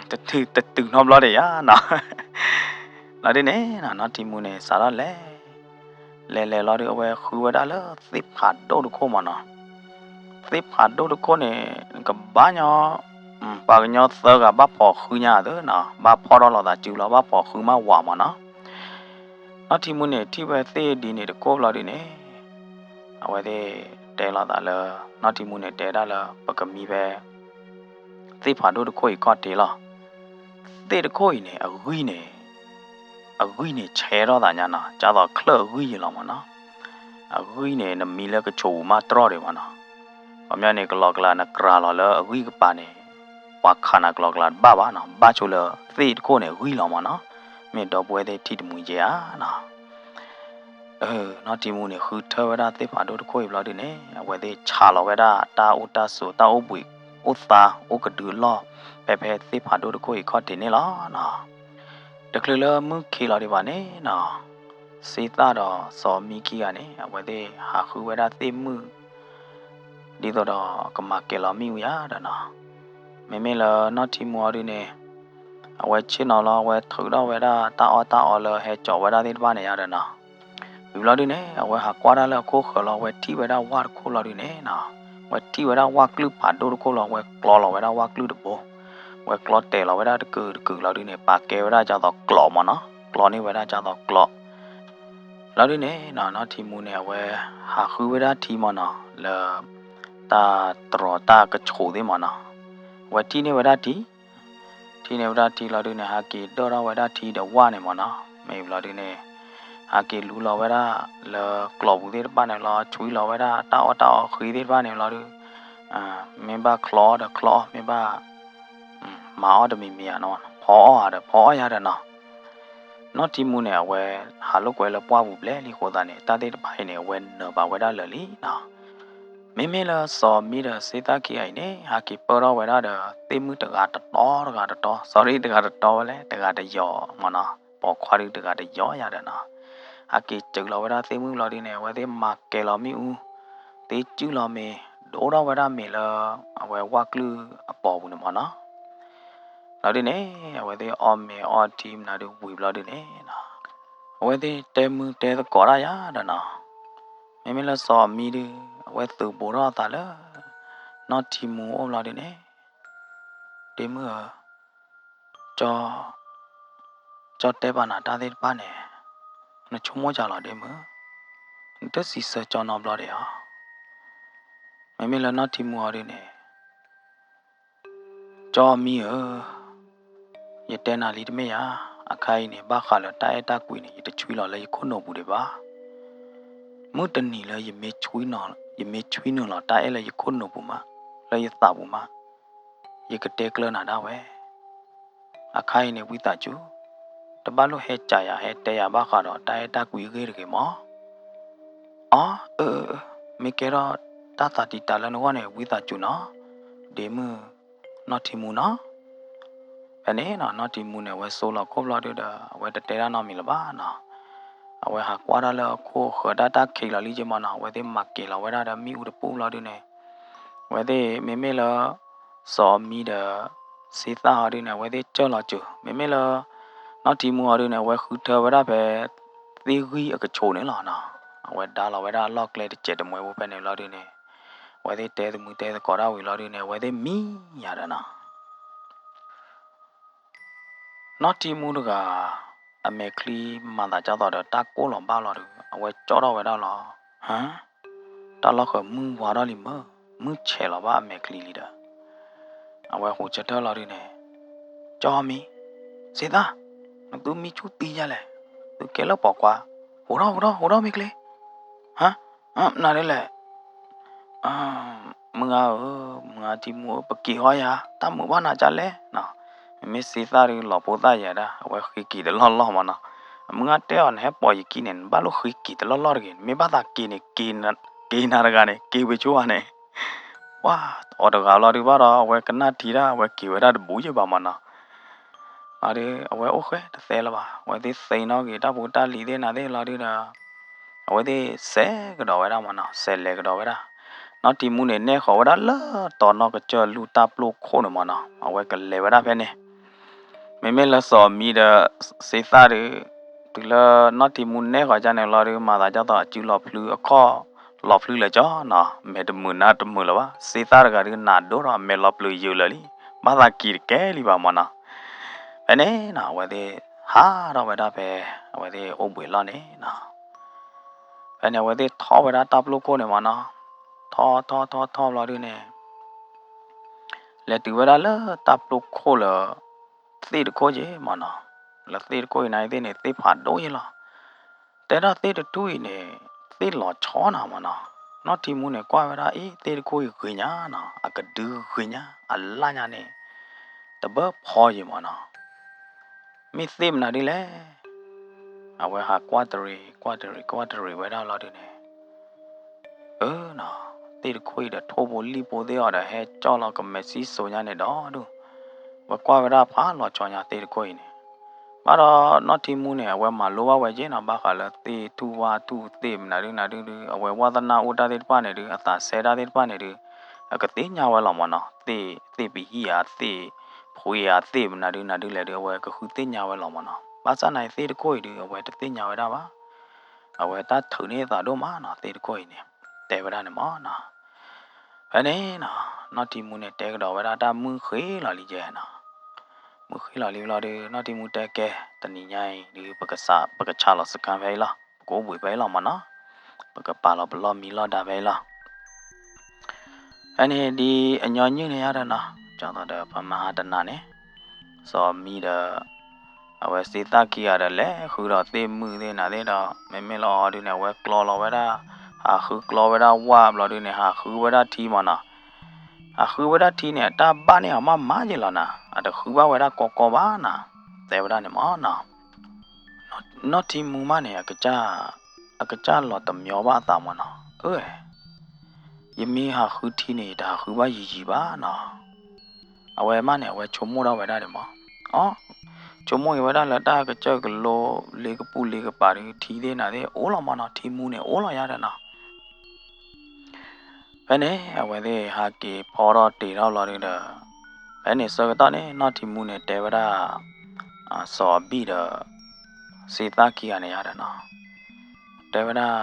တတုၤတတုၤနီတဘျီဒီးယၤနီၤ လီၤဒုန့ၣ် နီၢ်ထံမူန့ၣ် စးထီၣ်လဲၤ လဲၤလဲၤလီၤဒု အဝဲဃုဝဲဒၣ်လၢသ့ၣ်ဖးဒိၣ်တခိၣ်မၢ်နီၤ သ့ၣ်ဖးဒိၣ်တခိၣ်န့ၣ် ကဘၣ်ညီ ပှၤကညီသၢဂၤဘၣ်ဖီၣ်ဃုညါသ့နီၤ ဘၣ်ဖီၣ်ထီၣ်လိာ်သးစုလီၤ ဘၣ်ဖီၣ်ဃုမးဝးမၢ်နီၤ နီၢ်ထံမူန့ၣ် ထံၣ်ဝဲသ့ၣ်ဒ်န့ၣ်တခိၣ်ဘျီဒုန့ၣ် အဝဲသ့ၣ်တဲလိာ်သးလၢ နီၢ်ထံမူန့ၣ်တဲဒၣ်လၢ ပကမံဖဲ သ့ၣ်ဖးဒိၣ်တခိၣ်အံၤခီၣ်ထံးလီၤ သ့ၣ်တခိၣ်အံၤန့ၣ် အဂံၢ်န့ၣ် အဂံၢ်န့ၣ်ဆဲးထီၣ်သးညါနီၤ, ဒ်သိးချၢၣ်အဂံၢ်ယံၤလီၤမၢ်နီၤ. အဂံၢ်န့ၣ် နမံလၢကဆိးပူၤမးတြီၢ်ဒံးမၢ်နီၤ. ခီပညီန့ၣ် ကလီကလးနကြၤလီၤလၢအဂံၢ်ကပၤန့ၣ် ပှၤခးနၤကလီကလးတဘၣ်ဘၣ်နီၤ, ဘၣ်ဆိလၢသ့ၣ်တခိၣ်န့ၣ်အဂံၢ်လီၤမၢ်နီၤ. မ့ၢ်ဒီပုၢ်ဝဲၢ်သ့ၣ်ထံၣ်တမှံၤယဲဧါနီၤ. နီၢ်ထံမူန့ၣ် ဃုထၢဝဲဒၣ်သ့ၣ်ဖးဒိၣ်တခိၣ်အံၤဘျီဒုန့ၣ် အဝဲသ့ၣ်ဆးလီၤဝဲဒၣ်တၢ်အိၣ်တၢ်ဆိး တၢ်အိၣ်ဘှံးအိၣ်သါအိၣ်ကဒုအလီၢ် ဖဲဖဲသ့ၣ်ဖးဒိၣ်တခိၣ်အံၤခီၣ်ထံးန့ၣ်လီၤနီၤ. တချုးလၢမုၢ်ခံးလီၤဒံးဘၣ်န့ၣ်နီၤ, စ့သၣ်ဒီးစီၤမံခံဂၤန့ၣ် အဝဲသ့ၣ်ဟးဃုဝဲဒၣ်သ့ၣ်မုၢ် ဒ်သိးဒီးကမၤကဲၤလီၤမ့ၣ်အူယၤဒီးနီၤ. မ့မ့ၢ်လၢနီၢ်ထံမူအီၤဒုန့ၣ် အဝဲဆ့ၣ်နီၤလီၤ အဝဲထုးထီၣ်ဝဲဒၣ်တၢ်အီၣ်တၢ်အီလၢဟဲကၠီၤဝဲဒၣ်သ့ၣ်တဖၣ်န့ၣ်ယၤဒီးနီၤ. ဝံၤဘျီဒုန့ၣ် အဝဲဟးကွၢ်တၢ်လၢအခိၣ်ဃၢၤလီၤ အဝဲထံၣ်ဝဲဒၣ်ဝၣ်တခိၣ်လီၤဒုန့ၣ်နီၤ, အဝဲထံၣ်ဝဲဒၣ်ဝၣ်ကျုၢ်ဖးဒိၣ်တခိၣ်လီၤ အဝဲကျီလီၤဝဲဒၣ်ဝၣ်ကျုၢ်တဘိ, အဝဲကျီတဲာ်လီၤဝဲဒၣ်တကုာ်တကုာ်လီၤဒုန့ၣ် ပာ်ကဲဝဲဒၣ်ဒ်သိးကျိးမၢ်နီၤ, ကျီန့ၢ်ဝဲဒၣ်ဒ်သိးကျိး လီၤဒုန့ၣ်နီၤ နီၢ်ထံမူန့ၣ် အဝဲဟးဃုဝဲဒၣ်ထံမၢ်နီၤ လၢ တၢ်တြီၤတၢ်ကဆိးသ့ၣ်မၢ်နီၤ, အဝဲထံၣ်န့ၢ်ဝဲဒၣ်ထံ, ထံၣ်န့ၢ်ဝဲဒၣ်ထံလီၤဒုန့ၣ် ဟးက့ၤဒၢၣ်ထီၣ်ဝဲဒၣ်ထံဒီးဝၣ်န့ၣ်မၢ်နီၤ, မ့ၢ်ဘျီဒုန့ၣ် ဟးက့ၤလူလီၤဝဲဒၣ်လၢကျိးပူၤသ့ၣ်တဖၣ်န့ၣ်လီၤ ဆွံလီၤဝဲဒၣ်တၢ်အီၣ်တၢ်အီဃ့သ့ၣ်တဖၣ်န့ၣ်လီၤဒု မ့ၢ်ဘၣ်ချီအီၣ်ဒီးချီအီၣ် မ့ၢ်ဘၣ် မၤအီၣ်တမံၤမံၤဧါနီၤ ဖီအီၣ်ဧါဒီးဖီအီၣ်ယၤဒီးနီၤ, နီၢ်ထံမူန့ၣ် အဝဲဟးလိာ်ကွဲလၢပှၢ်ပူၤဘျဲၣ်လံအဃိသတးန့ၣ် တၢ်သ့ၣ်တဖၣ်အံၤန့ၣ် အဝဲနၢၤဘၣ်ဝဲဒၣ်လၢာ်လံနီၤ. မ့မ့ၢ်လၢစီၤမံဒီးစ့သၣ်ခံဂၤအံၤန့ၣ် ဟးက့ၤပၢၢ်ထီၣ်ဝဲဒၣ်ဒီး သ့ၣ်မုၢ်တဂၤတတီတဂၤတတီ sorry တဂၤတတီဝဲလဲၣ် တဂၤတယီၤမၢ်နီၤ ပိာ်ခွါဒုတဂၤတယီၤယၤဒီးနီၤ, ဟးက့ၤစၢၤလီၤဝဲဒၣ်သ့ၣ်မုၢ်လီၤဒုန့ၣ် အဝဲသ့ၣ်မၤကဲၤလီၤမ့ၣ်အူ သ့ၣ်စုၣ်လီၤမ့ၤ ဒိၣ်ထီၣ်ဝဲဒၣ်မ့ၤလၢ အဝဲဝၣ်ကျုၢ်အပိာ်ပူၤန့ၣ်မၢ်နီၤ လီၤဒုန့ၣ် အဝဲသ့ၣ်အီၣ်မ့ၤအီထံမနုၤဒုဝံၤဘျီဒုန့ၣ်နီၤ, အဝဲသ့ၣ်တဲမုၢ်တဲသကိးတၢ်ယၤဒီးနီၤ, မ့မ့ၢ်လၢစီၤမံဒု အဝဲသုးဘူးထီၣ်အသးလၢ နီၢ်ထံမူအိၣ်ဘျီဒုန့ၣ်, ဒ့မုၣ်ဧၢ, ကၠီ, ကၠီတဲပာ်နၤတၢ်သ့ၣ်တဖၣ်န့ၣ် နဆိကမိၣ်ကၢ်လီၤဒ့မုၣ်, နတစံးဆၢကၠီနီတဘျီဒံးဧါ. မ့မ့ၢ်လၢနီၢ်ထံမူအီၤဒုန့ၣ် ကၠီမံဧၢ, ယတဲနၤလံတမ့ၢ်ဧါ, အခါအံၤန့ၣ် ဘၣ်ဃးလၢတၢ်အဲၣ်တၢ်ကွံန့ၣ် ယတဆွံလီၤလၢယခိၣ်နူာ်ပူၤဒံးဘၣ်. မုၢ်တနံၤလၢ ယမ့ၢ်ဆွံနူာ်လီၤတၢ်အဲၣ်လၢယခိၣ်နူာ်ပူၤမး, လၢယသးပူၤမး, ယကတဲကျၢၤနၤဒၣ်ဝဲ အခါအံၤန့ၣ် ဝံသးစူၤ, တဘၣ်လိၣ်ဟဲကးယၤဟဲတဲယၤဘၣ်ဃးဒီးတၢ်အဲၣ်တၢ်ကွံအဂ့ၢ်တဂ့ၤမး. အီ, အၢ, မ့ၢ်ကဲထီၣ်တၢ်သးတံာ်တာ်လၢနဂီၢ်န့ၣ် ဝံသးစူၤနီၤ, ဒ့မုၣ်, နီၢ်ထံမူနီၤ. ဖဲန့ၣ်နီၤ နီၢ်ထံမူန့ၣ် အဝဲစိလီၤခိၣ်ဘျီဒုဒီး အဝဲတတဲတၢ်နီတမံၤလၢၤဘၣ်နီၤ. အဝဲဟးကွၢ်တၢ်လၢအခိၣ်ဃၢၤတၢ်တၢ်ခံးလီၤလံက့မးနီၤ, အဝဲသ့ၣ်မၤက့ၤလီၤဝဲဒၣ်ဒီးမ့ၣ်အူတပူၤဘျီဒုန့ၣ် အဝဲသ့ၣ်မ့မ့ၢ်လၢ စီၤမံဒီး စ့သၣ်ဟီဒုန့ၣ် အဝဲသ့ၣ်စၢၢ်လီၤစၢၤ, မ့မ့ၢ်လၢ နီၢ်ထံမူဟီဒုန့ၣ် အဝဲဃုထၢဝဲဒၣ်ဖဲ သ့ၣ်ဂံၢ်အကဆိးန့ၣ်လီၤနီၤ. အဝဲဒါလီၤဝဲဒၣ်လီၢ်ကျဲတစဲးတမှဲဖိဖဲန့ၣ်လီၤဒုန့ၣ် အဝဲသ့ၣ်တဲသမုၢ်တဲသကိးတၢ်ဝံၤလီၤဒုန့ၣ် အဝဲသ့ၣ်မံယၤဒီးနီၤ နီၢ်ထံမူတဂၤ အမဲာ်ချံမၤသးဒ်သိးဒီးတၢ်ကိၢ်လီၤဘၣ်လီၤဒီး အဝဲကၠီထီၣ်ဝဲဒၣ်လီၤ. ဟါ, တၢ်လီၢ်ဃၢၤမုၢ်ဝါထီၣ်လံမၢ်, မုၢ်ဆဲးလီၤဘၣ်အမဲာ်ချံလံဒီး အဝဲဟူးဆၢထၢၣ်လီၤဒုန့ၣ် ကၠီမံ, စ့သၣ်, နသုမံဆူၣ်သံယါလဲၣ်, သုကဲလၢပိာ်ခွါ, ဟူးထီၣ် ဟူးထီၣ် ဟူးထီၣ်မ့ၢ်ကျ့, ဟါ, မနုၤဒ်လဲၣ် မုၢ်ဂၤဧၢ, မုၢ်ဂၤထံမူဧၢ, ပက့ၤဃီယၤ, တၢ်မုာ်ဘၣ်နၤကလဲၣ်နီၤ. မ့မ့ၢ်စ့သၣ်ဒုးလီၤဖိသၣ်ယဲဒၣ် အဝဲဃ့က့ၤတလီၢ်လီၢ်မးနီၤ. မုၢ်ဂၤတဲအီၤ နဟဲပိာ်ယခံန့ၣ် နဘၣ်လိၣ်ဃ့က့ၤတလီၢ်လီၢ်တဂ့ၤ, နမ့ၢ်ဘၣ်သးက့ၤန့ၣ် က့ၤနၤတဂၤန့ၣ် က့ၤဝဲဆိဧါန့ၣ် ပှၤအီၤတဂၤလီၤဒုးဘၣ်ဒီး အဝဲကနၣ်ထံတၢ် အဝဲက့ၤဝဲဒၣ်တဘူးယဲၢ်ဘၣ်မးနီၤ. အဒုး အဝဲအိၣ်ဃဲတသဲလၢၤဘၣ်, အဝဲသ့ၣ်သ့ၣ်နီၣ်က့ၤတၢ်ဖိတၢ်လံၤသ့ၣ်နၤသ့ၣ်လီၤဒုးဒီး အဝဲသ့ၣ်စဲးကဒီးဝဲဒၣ်မးနီၤ, စဲးလဲၤကဒီးဝဲဒၣ်. နီၢ်ထံမူန့ၣ် နဲၣ်ဃီၤဝဲဒၣ်လၢတီၤနီၢ်ကစၢၢ်လူၢ်တၢ်ပျိခိၣ်န့ၣ်မးနီၤ, အဝဲကလဲၤဝဲဒၣ်ဖဲန့ၣ် မ့မ့ၢ်လၢစီၤမံဒီးစ့သၣ်ဒုး တုၤလၢနီၢ်ထံမူနဲၣ်ဃီၤကန့ၣ်လီၤဒုး မၤသးဒ်သိးအစုလီၤဖျုအခီၣ်လီၤဖျုလၢာ်ကၠီနီၤ, မဲာ်တမုာ်နါတမုာ်လၢၤဘၣ်. စ့သၣ်တဂၤဒုးနးဒိၣ်ဒီး မဲာ်လီၤပျုၤယုာ်လၢာ်လံ, ဘၣ်သးက့ၤတကဲလံဘၣ်မးနီၤ. ဖဲန့ၣ်နီၤ အဝဲသ့ၣ်ဟးထီၣ်ဝဲဒၣ်ဖဲ အဝဲသ့ၣ်အိၣ်ဘှံးလီၢ်န့ၣ်နီၤ. ဖဲန့ၣ် အဝဲသ့ၣ်ထီၣ်ဝဲဒၣ်တၢ်ပျိခိၣ်န့ၣ်မးနီၤ, ထီၣ်ထီၣ်ထီၣ်ထီၣ်ဘျီဒုးန့ၣ် လဲၤတုၤဝဲဒၣ်လၢတၢ်ပျိခိၣ်လၢ သ့ၣ်တခိၣ်ယဲမၢ်နီၤ, လၢသ့ၣ်တခိၣ်အံၤန့ၣ်သ့ၣ်န့ၣ် သ့ၣ်ဖးဒိၣ်ယဲလီၤ. တဲဒၣ်သ့ၣ်တထူၣ်အံၤန့ၣ် သ့ၣ်လီၤဆီနၤမၢ်နီၤ. နီၢ်ထံမူန့ၣ်ကွၢ်ဝဲဒၣ် အ့ သ့ၣ်တခိၣ်အံၤဂ့ၤညါနီၤ, အကဒုဂ့ၤညါ အလၢ်ညါန့ၣ် တဘၢဖီယဲမၢ်နီၤ. မ့ၢ်သ့ၣ်မနုၤဒ်လဲၣ်. အဝဲဟးကွၢ်တရံး ကွၢ်တရံး ကွၢ်တရံးဝဲဒၣ်လီၤဒုးန့ၣ် အၢနီၤ, သ့ၣ်တခိၣ်အံၤဒီးထိၣ်ဖိလံၣ်ဖိသ့ၣ်အီၤဒီးဟဲကၠီၣ်လီၤကမဲာ်စံၣ်စိၤညါန့ၣ်ဒီးဒုး, ဝဲကွၢ်ဝဲဒၣ်ဖးလီၤဆီညါသ့ၣ်တခိၣ်အံၤန့ၣ်, ဘၣ်ဒီးနီၢ်ထံမူန့ၣ် အဝဲမၤလိဘၣ်ဝဲက့နီၤ, ဘၣ်ဃးလၢသ့ၣ်ထူၣ်ဝၣ်ထူၣ်သ့ၣ်မနုၤဒုးနၤဒုးဒုး အဝဲဝၣ်သနၢ်အိၣ်တၢ်သ့ၣ်တဖၣ်န့ၣ်ဒုး အသးစဲတၢ်သ့ၣ်တဖၣ်န့ၣ်ဒုး အကသ့ၣ်ညါဝဲလီၤမၢ်နီၤ, သ့ၣ် သ့ၣ်ပဟံၣ်ဧါ သ့ၣ်ဖှ့ဧါ သ့ၣ်မနုၤဒုးနၤဒုးလဲၣ်ဒုး အဝဲကဃုသ့ၣ်ညါဝဲလီၤမၢ်နီၤ. ဘၣ်ဆၣ်နာ်သ့ၣ်တခိၣ်အံၤဒုး အဝဲတသ့ၣ်ညါဝဲဒၣ်ဘၣ်. အဝဲတၢ်ထုးန့ၢ်သးဒိၣ်မးနီၤ သ့ၣ်တခိၣ်အံၤန့ၣ် တဲဝဲဒၣ်န့ၣ်မၢ်နီၤ. ဖဲန့ၣ်နီၤ နီၢ်ထံမူန့ၣ် တဲကဒီးဝဲဒၣ်တၢ်မုၢ်ဃ့လီၤလံယဲနီၤ, မုၢ်ဃ့လီၤလံလီၤဒုး နီၢ်ထံမူတဲကဲ တနံၤညါအံၤဒုး ပကစး ပကဆးလီၤစခါဖဲအံၤလီၤ, ပကအိၣ်ဘှံးဖဲအံၤလီၤမၢ်နီၤ, ပကပာ်လီၤပလီၢ်မံလီၢ်ဒါဖဲအံၤလီၤ. ဖဲန့ၣ်ဒ်အညီနုၢ်န့ၣ်ယါဒီးနီၤ ကၠီသီဒီးပမၤဟါတနၤန့ၣ် စီၤမံဒီး အဝဲစ့သၣ်ခံဂၤဒီးလဲၤဃုဒီးသ့ၣ်မုၢ်သ့ၣ်နၤသ့ၣ်ဒီး မ့မ့ၢ်လၢအီၤဒုးန့ၣ် အဝဲကျီလီၤဝဲဒၣ် ဟးဃုကျီဝဲဒၣ်ဝၣ်ဘျီဒုးန့ၣ် ဟးဃုဝဲဒၣ်ထံမၢ်နီၤ. ဟးဃုဝဲဒၣ်ထံန့ၣ် တၢ်ဘၣ်န့ၢ်အီၤမးမးယဲလီၤနၤ, အတဃုဘၣ်ဝဲဒၣ်ကီကီဘၣ်နၤ, တဲဝဲဒၣ်န့ၣ်မၢ်နီၤ. နီၢ်ထံမူမးန့ၣ် အကစၢ်လီၤတမျီဘၣ်အသးမၢ်နီၤ, အၢ ယမ့ၢ်ဟးဃုထံန့ၣ် ယတဟးဃုဘၣ်ယံာ်ယံာ်ဘၣ်နီၤ. အဝဲမးန့ၣ် အဝဲဆိကမိၣ်ထီၣ်ဝဲဒၣ်န့ၣ်မၢ်, အီ ဆိကမိၣ်က့ၤဝဲဒၣ်လၢတၢ်ကစၢၢ်ကလိ လ့ကပူၤလ့ကပၤဒုး ထံသ့ၣ်နၤသ့ၣ် အိၣ်လီၤမၢ်နီၤ, ထံမူန့ၣ် အိၣ်လီၤယါဒီးနီၤ. ဖဲန့ၣ် အဝဲသ့ၣ်ဟးက့ၤဖီထီၣ်တ့ၤထီၣ်လီၤဒုးဒီး ဖဲန့ၣ်ဆၢကတီၢ်န့ၣ် နီၢ်ထံမူန့ၣ် တဲဝဲဒၣ် စီၤအဘံၣ်ဒီး စ့သၣ်ခံဂၤန့ၣ်ယါဒီးနီၤ, တဲဝဲဒၣ်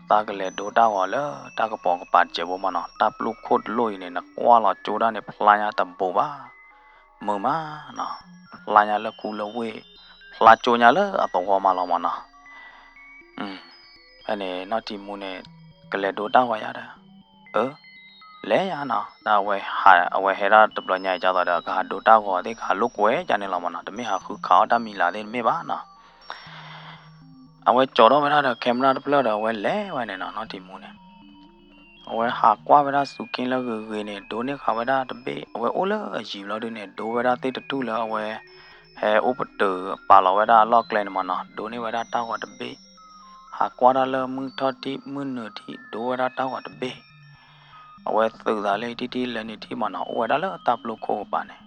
သးကလဲၤဒိတၢ်ဂီၤလၢတၢ်ကပိာ်ကပၤတစဲးဖိမၢ်နီၤ, တၢ်ပျိခိၣ်တလိၣ်အံၤန့ၣ် နကွၢ်လီၤကၠိတၢ်န့ၣ် ဖျါညါတဘူးဘၣ်, မုာ်မးနီၤ, ဖျါညါလၢခူလၢဝ့ၢ်, ဖျါကၠိညါလၢအသဝီမးလီၤမၢ်နီၤ. ဖဲန့ၣ် နီၢ်ထံမူန့ၣ် ကလဲၤဒိတၢ်ဂီၤယါဒီး အၢ လဲၤယါနီၤ, တၢ်အဝဲဟဲဒၣ်တဘျီညါအံၤ ကၢ်သိးဒီး ကဟးဒိတၢ်ဂီၤသ့ၣ် ကဟးလိာ်ကွဲယါန့ၣ်လီၤမၢ်နီၤ, တမ့ၢ်ဟးဃုခးအီၣ်တၢ်မံၤလၤသ့ၣ်တမ့ၢ်ဘၣ်နီၤ. အဝဲကၠီထီၣ်ဝဲဒၣ်ဒီး camera တဖျၢၣ်ဒီး အဝဲလဲၤဝဲန့ၣ်နီၤ, နီၢ်ထံမူန့ၣ် အဝဲဟးကွၢ်ဝဲဒၣ်စူၤခ့လၢဂ့ၤဂ့ၤန့ၣ် ဒိန့ၢ်ဃာ်ဝဲဒၣ်တဘ့ၣ်, အဝဲအိၣ်လၢအယံၤဘျီဒုးန့ၣ် ဒိဝဲဒၣ်သ့ၣ်တထူၣ်လၢအဝဲ ဟဲအိၣ်ပတုာ်ပာ်လီၤဝဲဒၣ်အလီၢ်ကျဲန့ၣ်မၢ်နီၤ, ဒိန့ၢ်ဝဲဒၣ်တၢ်ဂီၤတဘ့ၣ်, ဟးကွၢ်တၢ်လၢမုၢ်ထီၣ်ထံၣ်မုၢ်နုာ်ထံၣ် ဒိဝဲဒၣ်တၢ်ဂီၤတဘ့ၣ်, အဝဲသုးသးလၢထံၣ်ထံၣ်လဲၤနုာ်ထံၣ်မၢ်နီၤ, အိၣ်ဝဲဒၣ်လၢတၢ်ပျိခိၣ်ကပၤန့ၣ်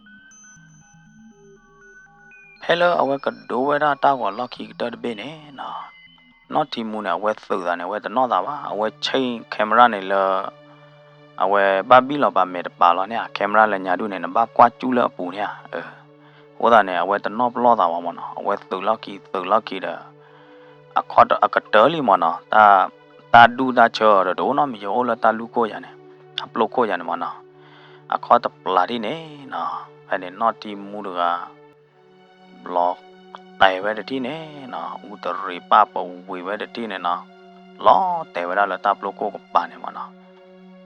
ဖဲလၢအဝဲကဒိဝဲဒၣ်တၢ်ဂီၤလီၢ်ခံကတၢၢ်တဘ့ၣ်န့ၣ်နီၤ, နီၢ်ထံမူန့ၣ် အဝဲသုးသးန့ၣ် အဝဲတနီၣ်သးဘၣ်, အဝဲ check camera န့ၣ်လၢ အဝဲဘၣ်ဘံၣ်လီၤပာ်မဲာ်တပာ်လီၤန့ၣ်ဧါ, camera လဲၤညါဒုးန့ၣ် နဘၣ်ကွၢ်ကၠူၣ်လၢအပူၤန့ၣ်ဧါ, အဃိသတးန့ၣ် အဝဲတနီၣ်ပလီၢ်သးဘၣ်မၢ်နီၤ, အဝဲသုးလီၢ်ခံ သုးလီၢ်ခံဒီး အခီၣ်အကတၢၢ်လံမၢ်နီၤ, တၢ်ဒူၣ်တၢ်ဆၢအီၤဒီး တအိၣ်နီတမံၤ ယအိၣ်လၢတၢ်လူၢ်ခိၣ်ယၤန့ၣ်, တၢ်ပျိခိၣ်ယၤန့ၣ်မၢ်နီၤ, အခီၣ်တပျၢ်ထံၣ်န့ၣ်နီၤ, ဖဲန့ၣ်နီၢ်ထံမူတဂၤ ဘျီတဲာ်ဝဲတထံၣ်န့ၣ်နီၤ, အူတရံးပၢ်ပဝံၤဝဲတထံၣ်န့ၣ်နီၤ, လီၤတဲာ်ဝဲဒၣ်လၢတၢ်ပျိခိၣ်ကပၤန့ၣ်မၢ်နီၤ,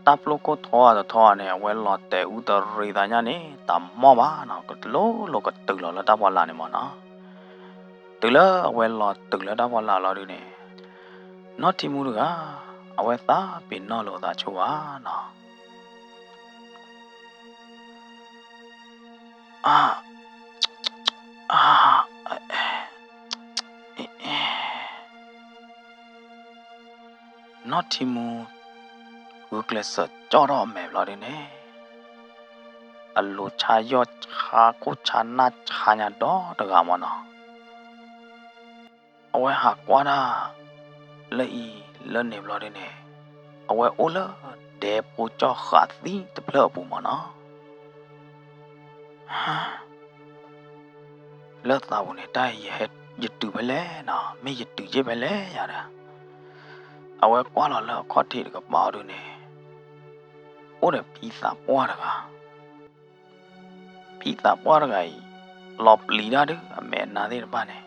တၢ်ပျိခိၣ်ထီအတထီန့ၣ် အဝဲလီၤတဲာ်အူတရံးသးညါန့ၣ် တၢ်မီၢ်ဘၣ်နီၤ, ကလိၤလိၤကတုၤလီၤလၢတၢ်ဖီလာ်န့ၣ်မၢ်နီၤ, တုၤလၢအဝဲလီၤတုၤလၢတၢ်ဖီလာ်လီၤဒုးန့ၣ် နီၢ်ထံမူတဂၤ အဝဲသးပ့ၤနီၣ်လိာ်သးဆိဘၣ်နီၤ, အ အ နီၢ်ထံမူ ဂုာ်ကျဲးစၢးကၠီထီၣ်အမဲာ်ဘျီဒုးန့ၣ် အလိၤဆါယီၢ်ဆါခိၣ်ဆါနၢ်ဆါညါဒီတဂၤမၢ်နီၤ, အဝဲဟးကွၢ်တၢ် လၢအံၤလၢန့ၣ်ဘျီဒုးန့ၣ် အဝဲအိၣ်လၢဒဲဖိကၠီၣ်ဃးသံတဖျၢၣ်အပူၤမၢ်နီၤ, လၢသးပူၤန့ၣ် တၢ်ယဟဲယတုၤဖဲလဲၣ်နီၤ, မ့ၢ်ယတုၤယ့ၢ်ဖဲလဲၣ်ယၤဒီး အဝဲကွၢ်လီၤလၢအခီၣ်ထံးတကပၤအီၤဒုးန့ၣ် အိၣ်ဒီးဖံသးပှၢ်တဂၤ, ဖံသးပှၢ်တဂၤအံၤ လီၤပျံၤတၢ်ဒုးအမဲာ်အနါသ့ၣ်တဖၣ်န့ၣ်,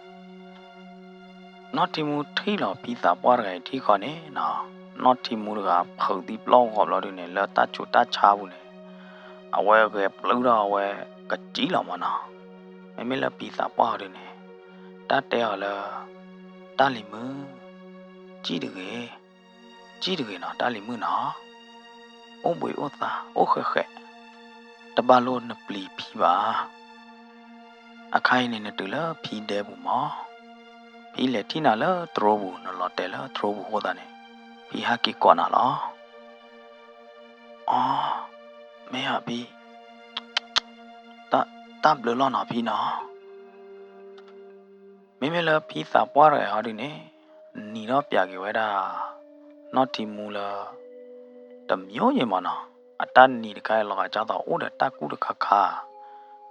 နီၢ်ထံမူထံၣ်လီၤဖံသးပှၢ်တဂၤအံၤထံၣ်ဃီန့ၣ်နီၤ, နီၢ်ထံမူတဂၤဖုးသံပျီၢ်ဂီၤဘျီဒုးန့ၣ် လၢတၢ်ဆူးတၢ်ဆါပူၤန့ၣ် အဝဲဂဲၤပျုၢ်ထီၣ်အဝဲကစံလီၤမၢ်နီၤ, မ့မ့ၢ်လၢဖံသးပှၢ်အီၤဒုန့ၣ် တၢ်တဲအီၤလၢ တၢ်လံၤမုၣ်, စံၣ်တဂ့ၤ, စံၣ်တဂ့ၤနီၤ တၢ်လံၤမုၣ်နီၤ, အိၣ်ဘှံးအိၣ်သါ အိၣ်ဃဲးဃဲး, တဘၣ်လိၣ်နပျံၤဖံဘၣ်. အခါအံၤန့ၣ် နတုၤလၢဖံဒဲပူၤမး, ဖံလဲၤထံၣ်နၤလၢတြိပူၤ နလီၤတဲာ်လၢတြိပူၤအဃိသတးန့ၣ် ဖံဟဲက့ၤကိးနၤလီၤ. အီ, မ့ၢ်ဧါဖံ, တၢ်ဘျုးလီၤနီၤဖံနီၤ. မ့မ့ၢ်လၢဖံသးပှၢ်တဂၤအံၤဟီဒုန့ၣ် နံၤထီၣ်ပျးက့ၤဝဲဒၣ် နီၢ်ထံမူလၢ တမျိုးယံၤမးနီၤ, အတၢ်နံၤတခါအံၤလီၤဂာ်ကၢ်သိးအိၣ်ဒီးတၢ်ကူၣ်တခါခါ,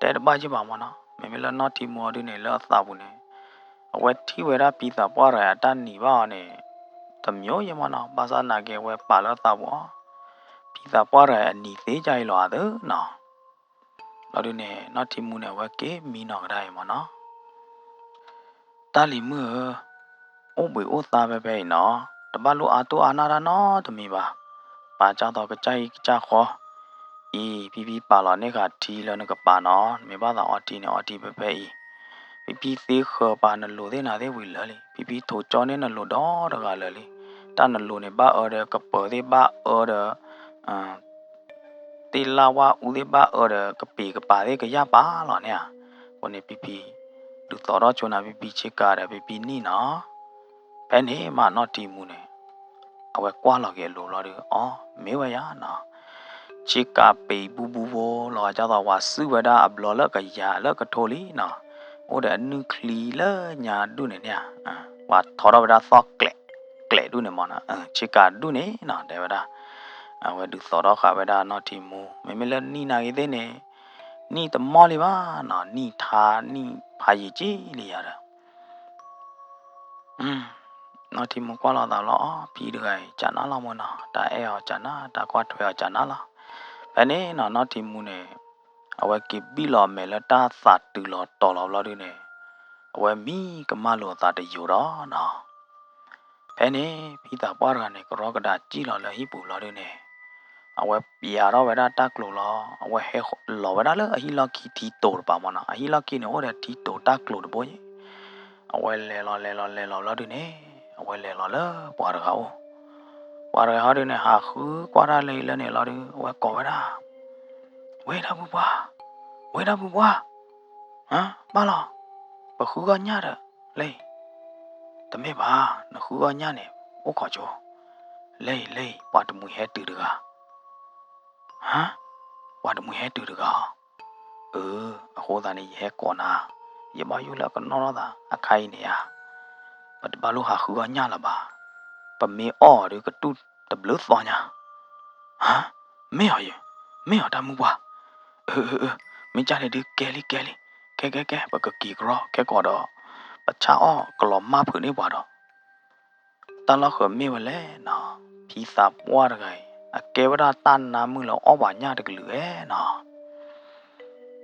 တဲတဘၣ်ယံၤဘၣ်မးနီၤ. မ့မ့ၢ်လၢနီၢ်ထံမူအီၤဒုန့ၣ် လၢအသးပူၤန့ၣ် အဝဲထံၣ်ဝဲဒၣ်ဖံသးပှၢ်တဂၤအံၤအတၢ်နံၤဘၣ်အီၤန့ၣ် တမျိုးယံၤမးနီၤ, ဘၣ်ဆၣ်နာ်က့အဝဲပာ်လၢအသးပူၤအီၤ ဖံသးပှၢ်တဂၤအံၤအနံၤသ့ကၢ်အံၤလီၤအသးနီၤ. လီၤဒုန့ၣ် နီၢ်ထံမူန့ၣ် အဝဲက့ၤမံနီၤကဒါအံၤမးနီၤ. တၢ်လံၤမုၣ်ဧၢ, အိၣ်ဘှံးအိၣ်သါဖဲဖဲအံၤနီၤ, တဘၣ်လိၣ်အါတိၢ်အါနၢ်တၢ်နီတမံၤဘၣ်. ပာ်ကၢ်သိးကစၢ်ဟံၣ်ကစၢ်ဃီအံၤ ဖံဖံပာ်လီၤန့ၢ်ဃာ်ထံလၢနကပာ်နီၤ, နမ့ၢ်ဘၣ်သးအီထံန့ၣ် အီထံဖဲဖဲအံၤ, ဖံဖံသ့ဃၢၤပာ်နလိၤသ့ၣ်နၤသ့ၣ်ဝံၤလၢာ်လံ, ဖံဖံထိးကၠီန့ၢ်နလိၤဒီတဂၤလၢာ်လံ. တၢ်နလိၤန့ၣ် ဘၣ်အၢဒီးကပၢၤသ့ၣ်ဘၣ်အၢဒီး သ့ၣ်လၣ်ဝၣ်အူသ့ၣ်ဘၣ်အၢဒီး ကပ့ၤကပၤသ့ၣ်ကယၢ်ပာ်လီၤန့ၣ်ဧါ. အဃိန့ၣ် ဖံဖံ ဒုးသီၣ်ထီၣ်ဆိနၤ ဖံဖံဆ့ကၤဒီးဖံဖံနံၣ်နီၤ. ဖဲန့ၣ်မးနီၢ်ထံမူန့ၣ် အဝဲကွၢ်လီၤက့ၤအလိၤလီၤဒုး အီ မ့ၢ်ဝဲယၤနီၤ, ဆ့ကၤပ့ၤဘူဘူဖိလီၤဂာ်ကၢ်သိး ပှၤစုၣ်ဝဲဒၣ်အဘျီလၢကယၤလၢကထိလံနီၤ, အိၣ်ဒီးအနုၢ်ချံလၢညါဒူၣ်န့ၣ်န့ၣ်ဧါ, ပှၤထီထီၣ်ဝဲဒၣ်သီၣ်ကျဲးကျဲးဒူၣ်န့ၣ်မးနီၤ, ဆ့ကၤဒူၣ်န့ၣ်နီၤ တဲဝဲဒၣ်. အဝဲဒုးသီၣ်ထီၣ်ဃာ်ဝဲဒၣ်နီၢ်ထံမူ, မ့မ့ၢ်လၢနံၣ်နာ်ဂ့ၤသ့ၣ်န့ၣ် နံၣ်တမီၢ်လံဘၣ်နီၤ, နံၣ်ထါနံၣ်ဖးယံာ်က့လံယၤဒီး နီၢ်ထံမူကွၢ်လီၤသးလီၤအီၤ ဖံတဂၤအံၤ ကနၣ်လီၤမ့ၢ်နီၤ, တၢ်အဲၣ်အီၤကနၣ်, တၢ်ကွၢ်ထွဲအီၤကနၣ်လီၤ. ဖဲန့ၣ်နီၤ နီၢ်ထံမူန့ၣ် အဝဲက့ၤဘံၣ်လီၤအမဲာ်လၢတၢ်သးတုၤလီၤတီၤလီၤဘျီဒုန့ၣ် အဝဲမံကမၣ်လိာ်အသးတယိာ်ဒီးနီၤ. ဖဲန့ၣ် ဖံသးပှၢ်တဂၤန့ၣ် ကရီကဒါစံၣ်လီၤလၢဟံၣ်ပူၤဘျီဒုန့ၣ် အဝဲပျးထီၣ်ဝဲဒၣ်တၢ်ကျိၤလီၤ, အဝဲဟဲလီၤဝဲဒၣ်လၢအဟံၣ်လီၢ်ခံထံတိၤတပၤမ့ၢ်နီၤ, အဟံၣ်လီၢ်ခံန့ၣ် အိၣ်ဒီးထံတိၤတၢ်ကျိၤတဘိယဲၢ်. အဝဲလဲၤလီၤလဲၤလီၤလဲၤလီၤဘျီဒုန့ၣ် အဝဲလဲၤလီၤလၢပှၤတဂၤအိၣ်, ပှၤတဂၤဟီဒုန့ၣ် ဟးဃုကွၢ်တၢ်လၢအံၤလၢန့ၣ်လီၤဒု အဝဲကိးဝဲဒၣ်, ဝ့ၢ်တၢ်ဖုပှၢ်, ဝ့ၢ်တၢ်ဖုပှၢ်, ဘၣ်လီၤ, ပဃုဂီၢ်ညၣ်ဒီး လၢအံၤ, တမ့ၢ်ဘၣ်, နဃုဂီၢ်ညၣ်န့ၣ် အိၣ်ခိးကၠိ, လၢအံၤ လၢအံၤ ပှၤတမှံၤဟဲတုၤတဂၤ ဟါ, ပှၤတမှံၤဟဲတုၤတဂၤဧါ, အၢ, အဃိသတးန့ၣ် ယဟဲကိးနၤ, ယဘၣ်ယိၣ်လၢအကနီၣ်ထီၣ်သး အခါအံၤန့ၣ်ဧါ, ပတဘၣ်လိၣ်ဟးဃုဂီၢ်ညၣ်လၢၤဘၣ်, ပမ့ၢ်အီၣ်အီၤဒီးကတူၢ်တဘျုးသီညါ, ဟါ, မ့ၢ်အီၤယဲ, မ့ၢ်အီၤတၢ်မုၢ်ပှၢ်, အၢ အၢ အၢ မ့ၢ်ကၢ်န့ၣ်ဒုးကဲလံကဲလံ, ကဲကဲကဲ ပကက့ၤကရီခဲကိာ်ဒီး, ပဆၣ်အီၣ်ကလီၤမၢ်ဖုးန့ၢ်ပှၤဒီး တၢ်လီၢ်ဃၢၤမ့ၢ်ဝဲလဲၣ်နီၤ, ဖံသးပှၢ်တဂၤအံၤ အကဲဝဲဒၣ်တၢ်နါမုၣ်လၢအီၣ်ပှၤညၣ်တကလုာ်ဧါနီၤ,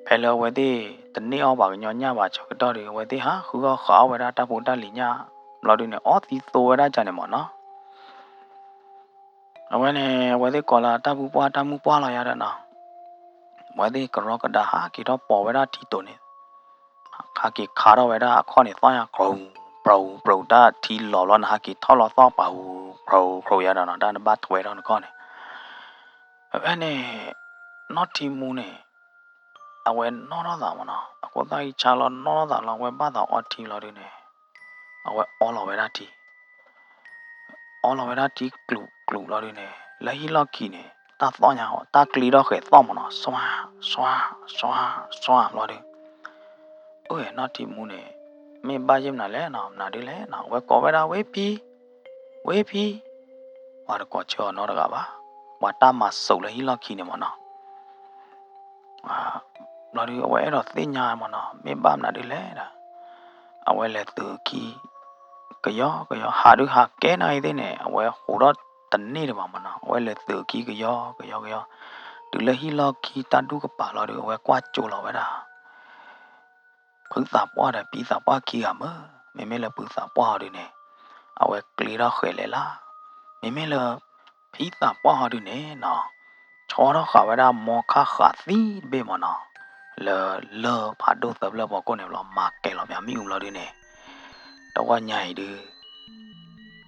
ဖဲလၢအဝဲသ့ၣ်တန့ၢ်အီၣ်ပှၤကညီညၣ်ဘၣ်ဆၢကတီၢ်ဒီး အဝဲသ့ၣ်ဟးဃုအီၣ်ဃုအီၣ်ဝဲဒၣ်တၢ်ဖိတၢ်လံၤညၣ်, ဘျီဒုန့ၣ် အီသံသိဝဲဒၣ်ကန့ၣ်မ့ၢ်နီၤ အဝဲန့ၣ် အဝဲသ့ၣ်ကိးလၢတၢ်ဖုပှၢ်တၢ်မုၢ်ပှၢ်လီၤယၤဒီးနီၤ, အဝဲသ့ၣ်ကရီကဒါဟးက့ၤထီၣ်ပိာ်ဝဲဒၣ်ထံတိၤန့ၣ်, ဟးက့ၤခးထီၣ်ဝဲဒၣ်အခီၣ်န့ၣ်သီၣ်ညါ ကြူး ကြူး ကြူး တၢ်ထံလီၤဘျီန့ၣ် ဟးက့ၤထီၣ်လီၤသီၣ်ပှၤ ကြူး ကြူး ယၤဒီးနီၤ တၢ်နဘၣ်ထွဲထီၣ်နခီၣ်န့ၣ်, ဖဲန့ၣ် နီၢ်ထံမူန့ၣ် အဝဲနီၣ်ထီၣ်သးမ့ၢ်နီၤ, အဃိသတးအံၤဆါလီၤနီၣ်ထီၣ်သးလီၤ အဝဲဘၣ်သးအီထံလီၤဒုန့ၣ်, အဝဲအီလီၤဝဲဒၣ်ထံ အီလီၤဝဲဒၣ်ထံကျူးကျူးလီၤဒုန့ၣ် လၢဟံၣ်လီၢ်ခံန့ၣ် တၢ်သီၣ်ညါဟီ တၢ်ကျ့ထီၣ်ဃဲၤသီၣ်မ့ၢ်နီၤ စွါ စွါ စွါ စွါလီၤဒု, အိၣ်နီၢ်ထံမူန့ၣ် မ့ၢ်ဘၣ်ယဲၢ်မနုၤလဲၣ်နီၤ မနုၤဒုလဲၣ်နီၤ အဝဲကိးဝဲဒၣ် ဝ့ၢ်ဖံ ဝ့ၢ်ဖံ, ပှၤတကိးဆၢအီၤနီတဂၤဘၣ်, ပှၤတၢ်မၤစိးလၢဟံၣ်လီၢ်ခံန့ၣ်မ့ၢ်နီၤ ဘျီဒု အဝဲအဲၣ်ဒိးသ့ၣ်ညါမ့ၢ်နီၤ မ့ၢ်ဘၣ်မနုၤဒုလဲၣ်ဒီး အဝဲလဲၤသုးအခံ ကယီကယီ ဟးဒုးဟးကဲနာ်ဂ့ၤသ့ၣ်န့ၣ် အဝဲဟးထီၣ်တန့ၢ်ဒံးဘၣ်မ့ၢ်နီၤ အဝဲလဲၤသုးအခံကယီကယီကယီ တုၤလၢဟံၣ်လီၢ်ခံတၢ်ဒူၣ်ကပၤလီၤဒု အဝဲကွၢ်ကၠိလီၤဝဲဒၣ် ဖုသးပှၢ်ဒီးဖံသးပှၢ်ခံဂၤမ့ၢ် မ့မ့ၢ်လၢဖုသးပှၢ်အီၤဒုန့ၣ် အဝဲကျ့ထီၣ်ဃဲၤလဲၤလၢ်, မ့မ့ၢ်လၢ ဖံသးပှၢ်အီၤဒုန့ၣ်နီၤ ဆီထီၣ်ဃာ်ဝဲဒၣ်မီခါဃာ်သံတဘ့ၣ်မ့ၢ်နီၤ, လၢလၢၢ်ဖးဒိၣ်သၢဖျၢၣ်ဖီခိၣ်န့ၣ်ဘျီ မၤကဲၤလီၤပၠးမ့ၣ်အူဘျီဒုန့ၣ်, တဝီညါအံၤဒု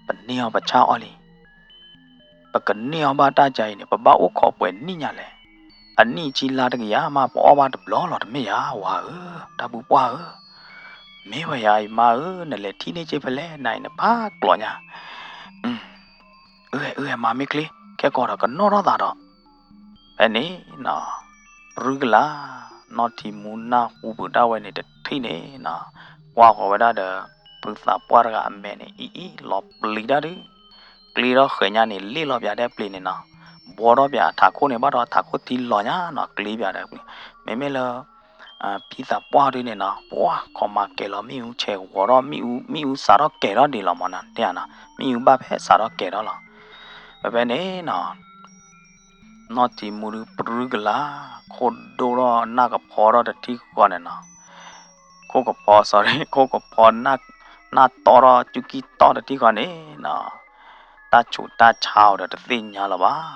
ပန့ၢ်အီၤပဆၣ်အီၣ်လံ, ပကန့ၢ်အီၤဘၣ်တၢ်ကါအံၤန့ၣ် ပဘၣ်အိၣ်ခိးပှဲၤနံၣ်ညါလဲၣ်. အနံၣ်ဆံလါတကယၤမး ပအီၣ်ဘၣ်တဘျီလီၤတမ့ၢ်ဧါ ဝၤဧၢ, တၢ်ဘူၣ်ပှၢ်ဧၢ, မ့ၢ်ဝဲယၤအံၤမါဧၢ, နလဲၤထံၣ်န့ၢ်က့ဖဲလဲၣ် နၤအံၤနဖးကျိးညါ, အၢ အၢ မၤမ့ၢ်ချ့ ခဲကီးဒီးကနီၣ်ထီၣ်သးဒီး ဖဲန့ၣ်နီၤ, ပြူကလး, နီၢ်ထံမူနၢ်ဟူပူၤဒၣ်ဝဲန့ၣ်တထံၣ်န့ၣ်နီၤ, ကွၢ်ဃီၤဝဲဒၣ်ဒီး ဖုသးပှၢ်တဂၤအမဲာ်န့ၣ် အံၤအံၤ လီၤပျံၤတၢ်ဒု, ကျ့ထီၣ်ဃဲၤညါန့ၣ် လ့ၣ်လီၤပၠးဒဲပျ့ၤန့ၣ်နီၤ, ဘှီထီၣ်ပၠးအထးခိၣ်န့ၣ် ဘၣ်ဒီးအထးခိၣ်ထံလီၤညါနီၤ, ကျ့ပၠးဒီးပျ့ၤ, မ့မ့ၢ်လၢ ဖံသးပှၢ်ဒုန့ၣ်နီၤ, ပှၢ်ခီမၤကဲၤလီၤမ့ၣ်အူ ဆဲးဂီၤထီၣ်မ့ၣ်အူ မ့ၣ်အူစးထီၣ်ကဲၤထီၣ်ဒံးလီၤမးနီၤ, တဲဧါနီၤ, မ့ၣ်အူဘၣ်ဖဲစးထီၣ်ကဲၤထီၣ်လီၤ. ဖဲဖဲန့ၣ်နီၤ နီၢ်ထံမူဒုပြူကလး, ခိၣ်ဒိၣ်ထီၣ်နၢ်ကဖီထီၣ်တထံၣ်ဃီန့ၣ်နီၤ, ခိၣ်ကဖီ sorry ခိၣ်ကဖီ နၢ်တီထီၣ်ကၠူကံၢ်တီၣ်တထံၣ်ဃီန့ၣ်နီၤ, တၢ်ဆူးတၢ်ဆါအီၤဒီးတသ့ၣ်ညါလၢၤဘၣ်.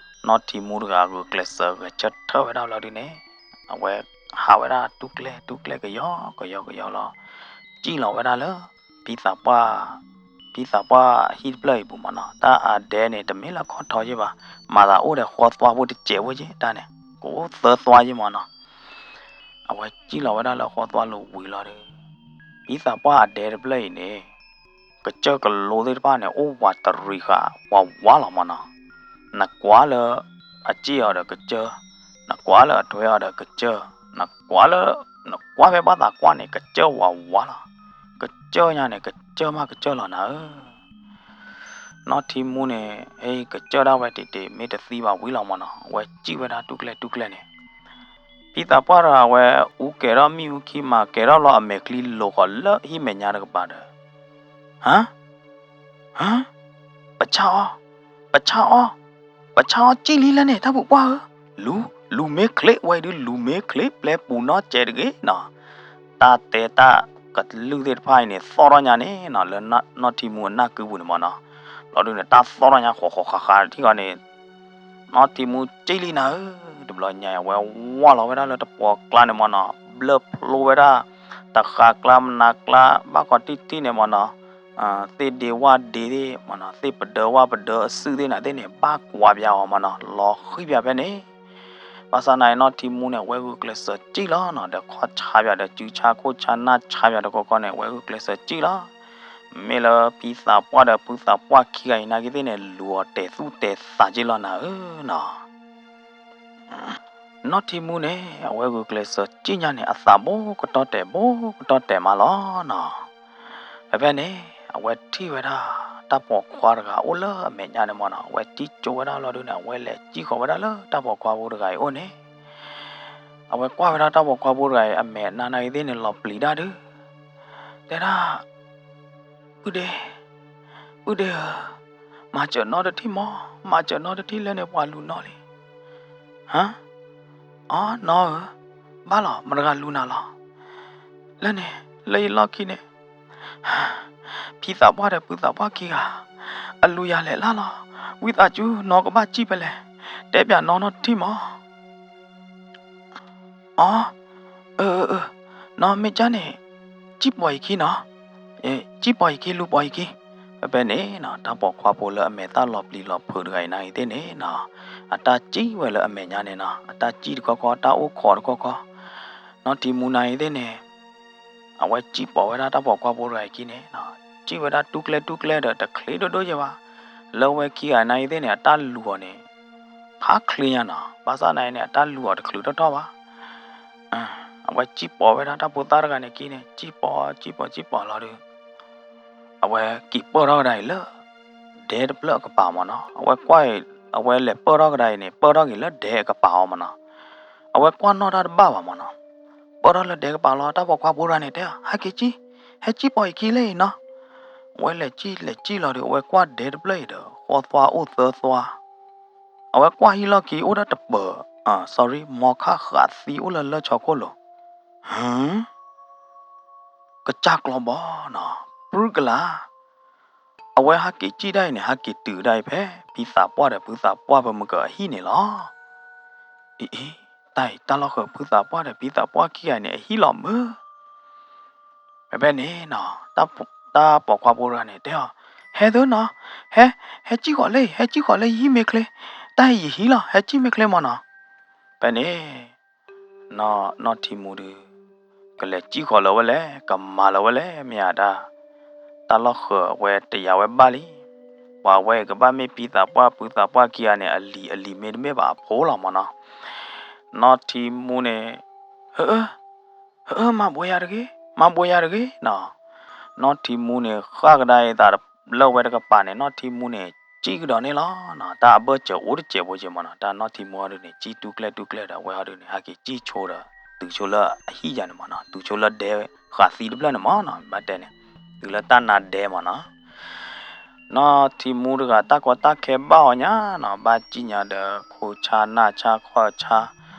နီၢ်ထံမူတဂၤဂုာ်ကျဲးစၢးဂဲၤဆၢထၢၣ်ဝဲဒၣ်လီၤဒုန့ၣ်, အဝဲဟးဝဲဒၣ်တူၢ်ကျဲတူၢ်ကျဲကယီကယီကယီလီၤ, စံၣ်လီၤဝဲဒၣ်လၢ ဖံသးပှၢ် ဖံသးပှၢ်ဟံၣ်တဖျၢၣ်အံၤပူၤမးနီၤ, တၢ်အဒဲန့ၣ် တမ့ၢ်လၢခီၣ်ထီယ့ၢ်ဘၣ်, မၤသးအိၣ်ဒီးဃီသွါဖိတစဲးဖိယ့ၢ်တၢ်န့ၣ်, ကအိၣ်သၢသွါယ့ၢ်မးနီၤ. အဝဲစံၣ်လီၤဝဲဒၣ်လၢဃီသွါလိၤဝံၤလီၤဒီး, ဖံသးပှၢ်အဒဲတဖျၢၣ်အံၤန့ၣ် ကစၢၢ်ကလိသ့ၣ်တဖၣ်န့ၣ် အိၣ်ဝးတရံးဃာ် ဝးဝးလီၤမးနီၤ. နကွၢ်လၢအစ့ၣ်အီၤဒီးကစၢၢ်, နကွၢ်လၢအထွဲအီၤဒီးကစၢၢ်, နကွၢ်လၢ နကွၢ်ဖဲဘၣ်သးကွၢ်န့ၣ် ကစၢၢ်ဝးဝးလီၤ. ကစၢၢ်ညါန့ၣ် ကစၢၢ်မးကစၢၢ်လီၤနၤဧၢ. နီၢ်ထံမူန့ၣ် ဟဲကစၢၢ်ဒၣ်ဝဲတ့ၢ်တ့ၢ် မ့ၢ်တသံဘၣ်ဝံၤလီၤမးနီၤ, အဝဲစံၣ်ဝဲဒၣ်တူၢ်ကျဲတူၢ်ကျဲန့ၣ် ဖံသးပှၢ်တဂၤဝဲ အူကဲၤထီၣ်မ့ၣ်အူခံ မၤကဲၤထီၣ်လီၤအမဲာ်ချံလိၤဃီၤလၢဟံၣ်မဲာ်ညါတကပၤဒီး, ဟါ, ဟါ, ပဆၣ်အီၣ်, ပဆၣ်အီၣ်, ပဆၣ်အီၣ်စံၣ်လံလၢန့ၣ် တၢ်ဘူၣ်ပှၢ်ဧၢ, လူၤ, လူၤမ့ၢ်ချ့ ဝဲဒုလူၤမ့ၢ်ချ့ ပျဲပူၤနီၢ်စဲးတဂ့ၤနီၤ. တၢ်တဲတၢ်ကလုၢ်သ့ၣ်တဖၣ်အံၤန့ၣ် သီၣ်ထီၣ်ညါန့ၣ်နီၤ လၢနီၢ်ထံမူအနၢ်ကုပူၤန့ၣ်မးနီၤ. လီၤဒုန့ၣ် တၢ်သီၣ်ထီၣ်ညါဃီၤဃီၤဃးဃးတထံၣ်ဃီန့ၣ် နီၢ်ထံမူစံၣ်လံနၤဧၢ, တဘျီညါအံၤ အဝဲဝၢ်လီၤဝဲဒၣ်လၢတပှီၤကျါန့ၣ်မးနီၤ, ဘျၢၣ်ဖျိဝဲဒၣ် တဃာ်ကျါမနၤကျါ ဘၣ်ကီးတံၢ်တံၢ်န့ၣ်မးနီၤ, သ့ၣ်ဒ့ဝၣ်ဒ့သ့ၣ်မးနီၤ, သ့ၣ်ပဒၢဝၣ်ပဒၢအစုၣ်သ့ၣ်နၤသ့ၣ်န့ၣ် ဘၣ်ကွၢ်ပၠးအီၤမးနီၤ, လီၤဃံပၠးဖဲန့ၣ်. ဘၣ်ဆၣ်နာ်အံၤ နီၢ်ထံမူန့ၣ် အဝဲဂုာ်ကျဲးစၢးစံၣ်လီၤနီၤ, ဒီးခီၣ်ဆါပၠးဒီးစုဆါခိၣ်ဆါနၢ်ဆါပၠးတခီခီန့ၣ် အဝဲဂုာ်ကျဲးစၢးစံၣ်လီၤ. မ့ၢ်လၢဖံသးပှၢ်ဒီးဖုသးပှၢ်ခံဂၤအံၤနာ်က့သ့ၣ်န့ၣ် လူၤအီၤတဲာ်သူၣ်တဲာ်သးက့လီၤနၤဧၢနီၤ. နီၢ်ထံမူန့ၣ် အဝဲဂုာ်ကျဲးစၢးစံၣ်ညါန့ၣ် အသးဘိကတီၢ်တဲာ်ဘိကတီၢ်တဲာ်မးလီၤနီၤ. ဖဲဖဲန့ၣ် အဝဲထံၣ်ဝဲဒၣ် တၢ်ပိာ်ခွါတဂၤအိၣ်လၢအမဲာ်ညါန့ၣ်မးနီၤ, အဝဲစံၣ်ကၠိဝဲဒၣ်လီၤဒုန့ၣ် အဝဲလဲၤစံၣ်ဃီၤဝဲဒၣ်လၢတၢ်ပိာ်ခွါဖိတဂၤအံၤအိၣ်န့ၣ် အဝဲကွၢ်ဝဲဒၣ်တၢ်ပိာ်ခွါဖိတဂၤအံၤ အမဲာ်နါနာ်က့သ့ၣ်န့ၣ် လီၤပျံၤတၢ်ဒု တဲဒၣ်, ပုၢ်ဒ့, ပုၢ်ဒ့ဧၢ, မၤစၢၤနီတထံၣ်မး, မၤစၢၤနီတထံၣ်လၢန့ၣ် ပှၤလူၤနီၢ်လံ. ဟါ, အီ နီၢ်ဧၢ, ဘၣ်လီၤ, မတဂၤလူၤနၤလီၤ. လၢန့ၣ် လၢယလီၢ်ခံန့ၣ် ဖံသးပှၢ်ဒီးဖုသးပှၢ်ခံဂၤ အလူၤယၤလဲၤလၢ်လီၤ. ဝံသးစူၤ နီၢ်ကဘၣ်စံၣ်ဖဲလဲၣ်, တဲပၠးနီၢ်နီတထံၣ်မး. အီ, အၢ, အၢ, နီၢ်မ့ၢ်ကၢ်န့ၣ် စံၣ်ပိာ်ယခံနီၤ, စံၣ်ပိာ်ယခံ လူၤပိာ်ယခံ. ဖဲဖဲန့ၣ်နီၤ တၢ်ပိာ်ခွါဖိလၢအမဲာ်သၣ်လီၤပျံၤလီၤဖုးတဂၤအံၤနာ်က့သ့ၣ်န့ၣ်နီၤ အတၢ်စံၣ်ဝဲလၢအမဲာ်ညါန့ၣ်နီၤ အတၢ်စံၣ်တခီခီ တၢ်အိၣ်ခိးတခီခီ နီၢ်ထံမူနာ်က့သ့ၣ်န့ၣ် အဝဲစံၣ်ပိာ်ဝဲဒၣ်တၢ်ပိာ်ခွါဖိတဂၤအံၤခံန့ၣ်နီၤ စံၣ်ဝဲဒၣ်တူၢ်ကျဲတူၢ်ကျဲဒီးတချ့ဒိၣ်ဒိၣ်ယဲဘၣ်. လၢဝဲခံဂၤနာ်က့သ့ၣ်န့ၣ် အတၢ်လူၤအီၤန့ၣ် ဖးချ့ညါနီၤ ဘၣ်ဆၣ်နာ်က့န့ၣ် အတၢ်လူၤအီၤတချုးထီၣ်ထီၣ်ဘၣ်. အဝဲစံၣ်ပိာ်ဝဲဒၣ်တၢ်ဖိသၣ်တဂၤန့ၣ်ခံန့ၣ် စံၣ်ပိာ် စံၣ်ပိာ် စံၣ်ပိာ်လီၤဒီး အဝဲက့ၤပၢၢ်ထီၣ်ကဒါအံၤလၢ ဒဲတဖျၢၣ်အကပၤမးနီၤ အဝဲကွၢ်အံၤ အဝဲလဲၤပၢၢ်ထီၣ်ကဒါအံၤန့ၣ် ပၢၢ်ထီၣ်က့ၤလၢဒဲအကပၤအီၤမးနီၤ အဝဲကွၢ်နီၣ်တၢ်တဘၣ်ဘၣ်မးနီၤ ပၢၢ်ထီၣ်လၢဒဲကပၤလီၤ တၢ်ပိာ်ခွါဖိတဂၤန့ၣ်တဲ ဟဲက့ၤစံၣ် ဟဲစံၣ်ပိာ်ယခံလၢအံၤနီၤ အဝဲလဲၤစံၣ်လဲၤစံၣ်လီၤဒီး အဝဲကွၢ်ဒဲတဖျၢၣ်အံၤဒီး ဃီသွါအိၣ်သၢသွါ အဝဲကွၢ်ဟံၣ်လီၢ်ခံအိၣ်ဒီးတပၢၤ sorry မီခၣ်ဃးသံအိၣ်လၢလၢၢ်ဆီခိၣ်လိၤ ဟၢ ကစၢ်ကျီဘီနီၤ ပြူကလး အဝဲဟးက့ၤစံၣ်ဒၣ်အံၤန့ၣ် ဟးက့ၤတုၤဒၣ်အံၤဖဲ ဖံသးပှၢ်ဒီးဖုသးပှၢ်ဖဲမုၢ်ကအဟံၣ်န့ၣ်လီၤ. အံၤအံၤ တၢ်အံၤ တၢ်လီၢ်ဃၢၤဖုသးပှၢ်ဒီးဖံသးပှၢ်ခံဂၤန့ၣ် အဟံၣ်လီၤမုၢ်. ဖဲဖဲန့ၣ်နီၤ တၢ်ပိာ်ခွါဖိတဂၤန့ၣ် တဲအီၤ, ဟဲသုနီၤ, ဟဲ, ဟဲစံၣ်ဃီၤလၢအံၤ, ဟဲစံၣ်ဃီၤလၢယဟံၣ်မ့ၢ်ချ့, တၢ်အံၤယဟံၣ်လီၤ, ဟဲစံၣ်မ့ၢ်ချ့မၢ်နီၤ. ဖဲန့ၣ် နီၢ်ထံမူဒီး ကလဲၤစံၣ်ဃီၤလၢၤဝဲလဲၣ်, ကမၤလၢၤဝဲလဲၣ် မ့ၢ်ဧါဒၣ်, တၢ်လီၢ်ဃၢၤအဝဲတယာ်ဝဲဘၣ်လံ. ပှၤဝဲအံၤကဘၣ်မ့ၢ်ဖံသးပှၢ်ဖုသးပှၢ်ခံဂၤန့ၣ် အလံၤအလံၤမ့တမ့ၢ်ဘၣ်အဖိလီၤမၢ်နီၤ. နီၢ်ထံမူန့ၣ် ဟၢအၢ ဟၢအၢ မၤဘှဲယၤတဂ့ၤ, မၤဘှဲယၤတဂ့ၤနီၤ. နီၢ်ထံမူန့ၣ် ဃၣ်ကဒါအသးလၢဝဲတကပၤန့ၣ် နီၢ်ထံမူန့ၣ် စံၣ်ကဒီးန့ၣ်လီၤနီၤ. တၢ်အဘၢၣ်စၢၤအိၣ်တစဲးဖိက့မၢ်နီၤ. တၢ်နီၢ်ထံမူဟီဒုန့ၣ် စံၣ်တူၢ်ကျဲၢ်တူၢ်ကျဲၢ်ဒီး အဝဲဟီဒုန့ၣ် ဟဲက့ၤစံၣ်ဆိဒီး တုၤဆိလၢအဟံၣ်ယၤန့ၣ်မၢ်နီၤ. တုၤဆိလၢဒဲဃာ်သံတဖျၢၣ်န့ၣ်မၢ်နီၤ. ဘၣ်တဲန့ၣ် တုၤလၢတၢ်နါဒဲမၢ်နီၤ. နီၢ်ထံမူတဂၤ တၢ်ကီတၢ်ခဲဘၣ်အီၤညါနီၤ, ဘၣ်စံၣ်ညါဒီး ခိၣ်ဆါနၢ်ဆါခီၣ်ဆါ,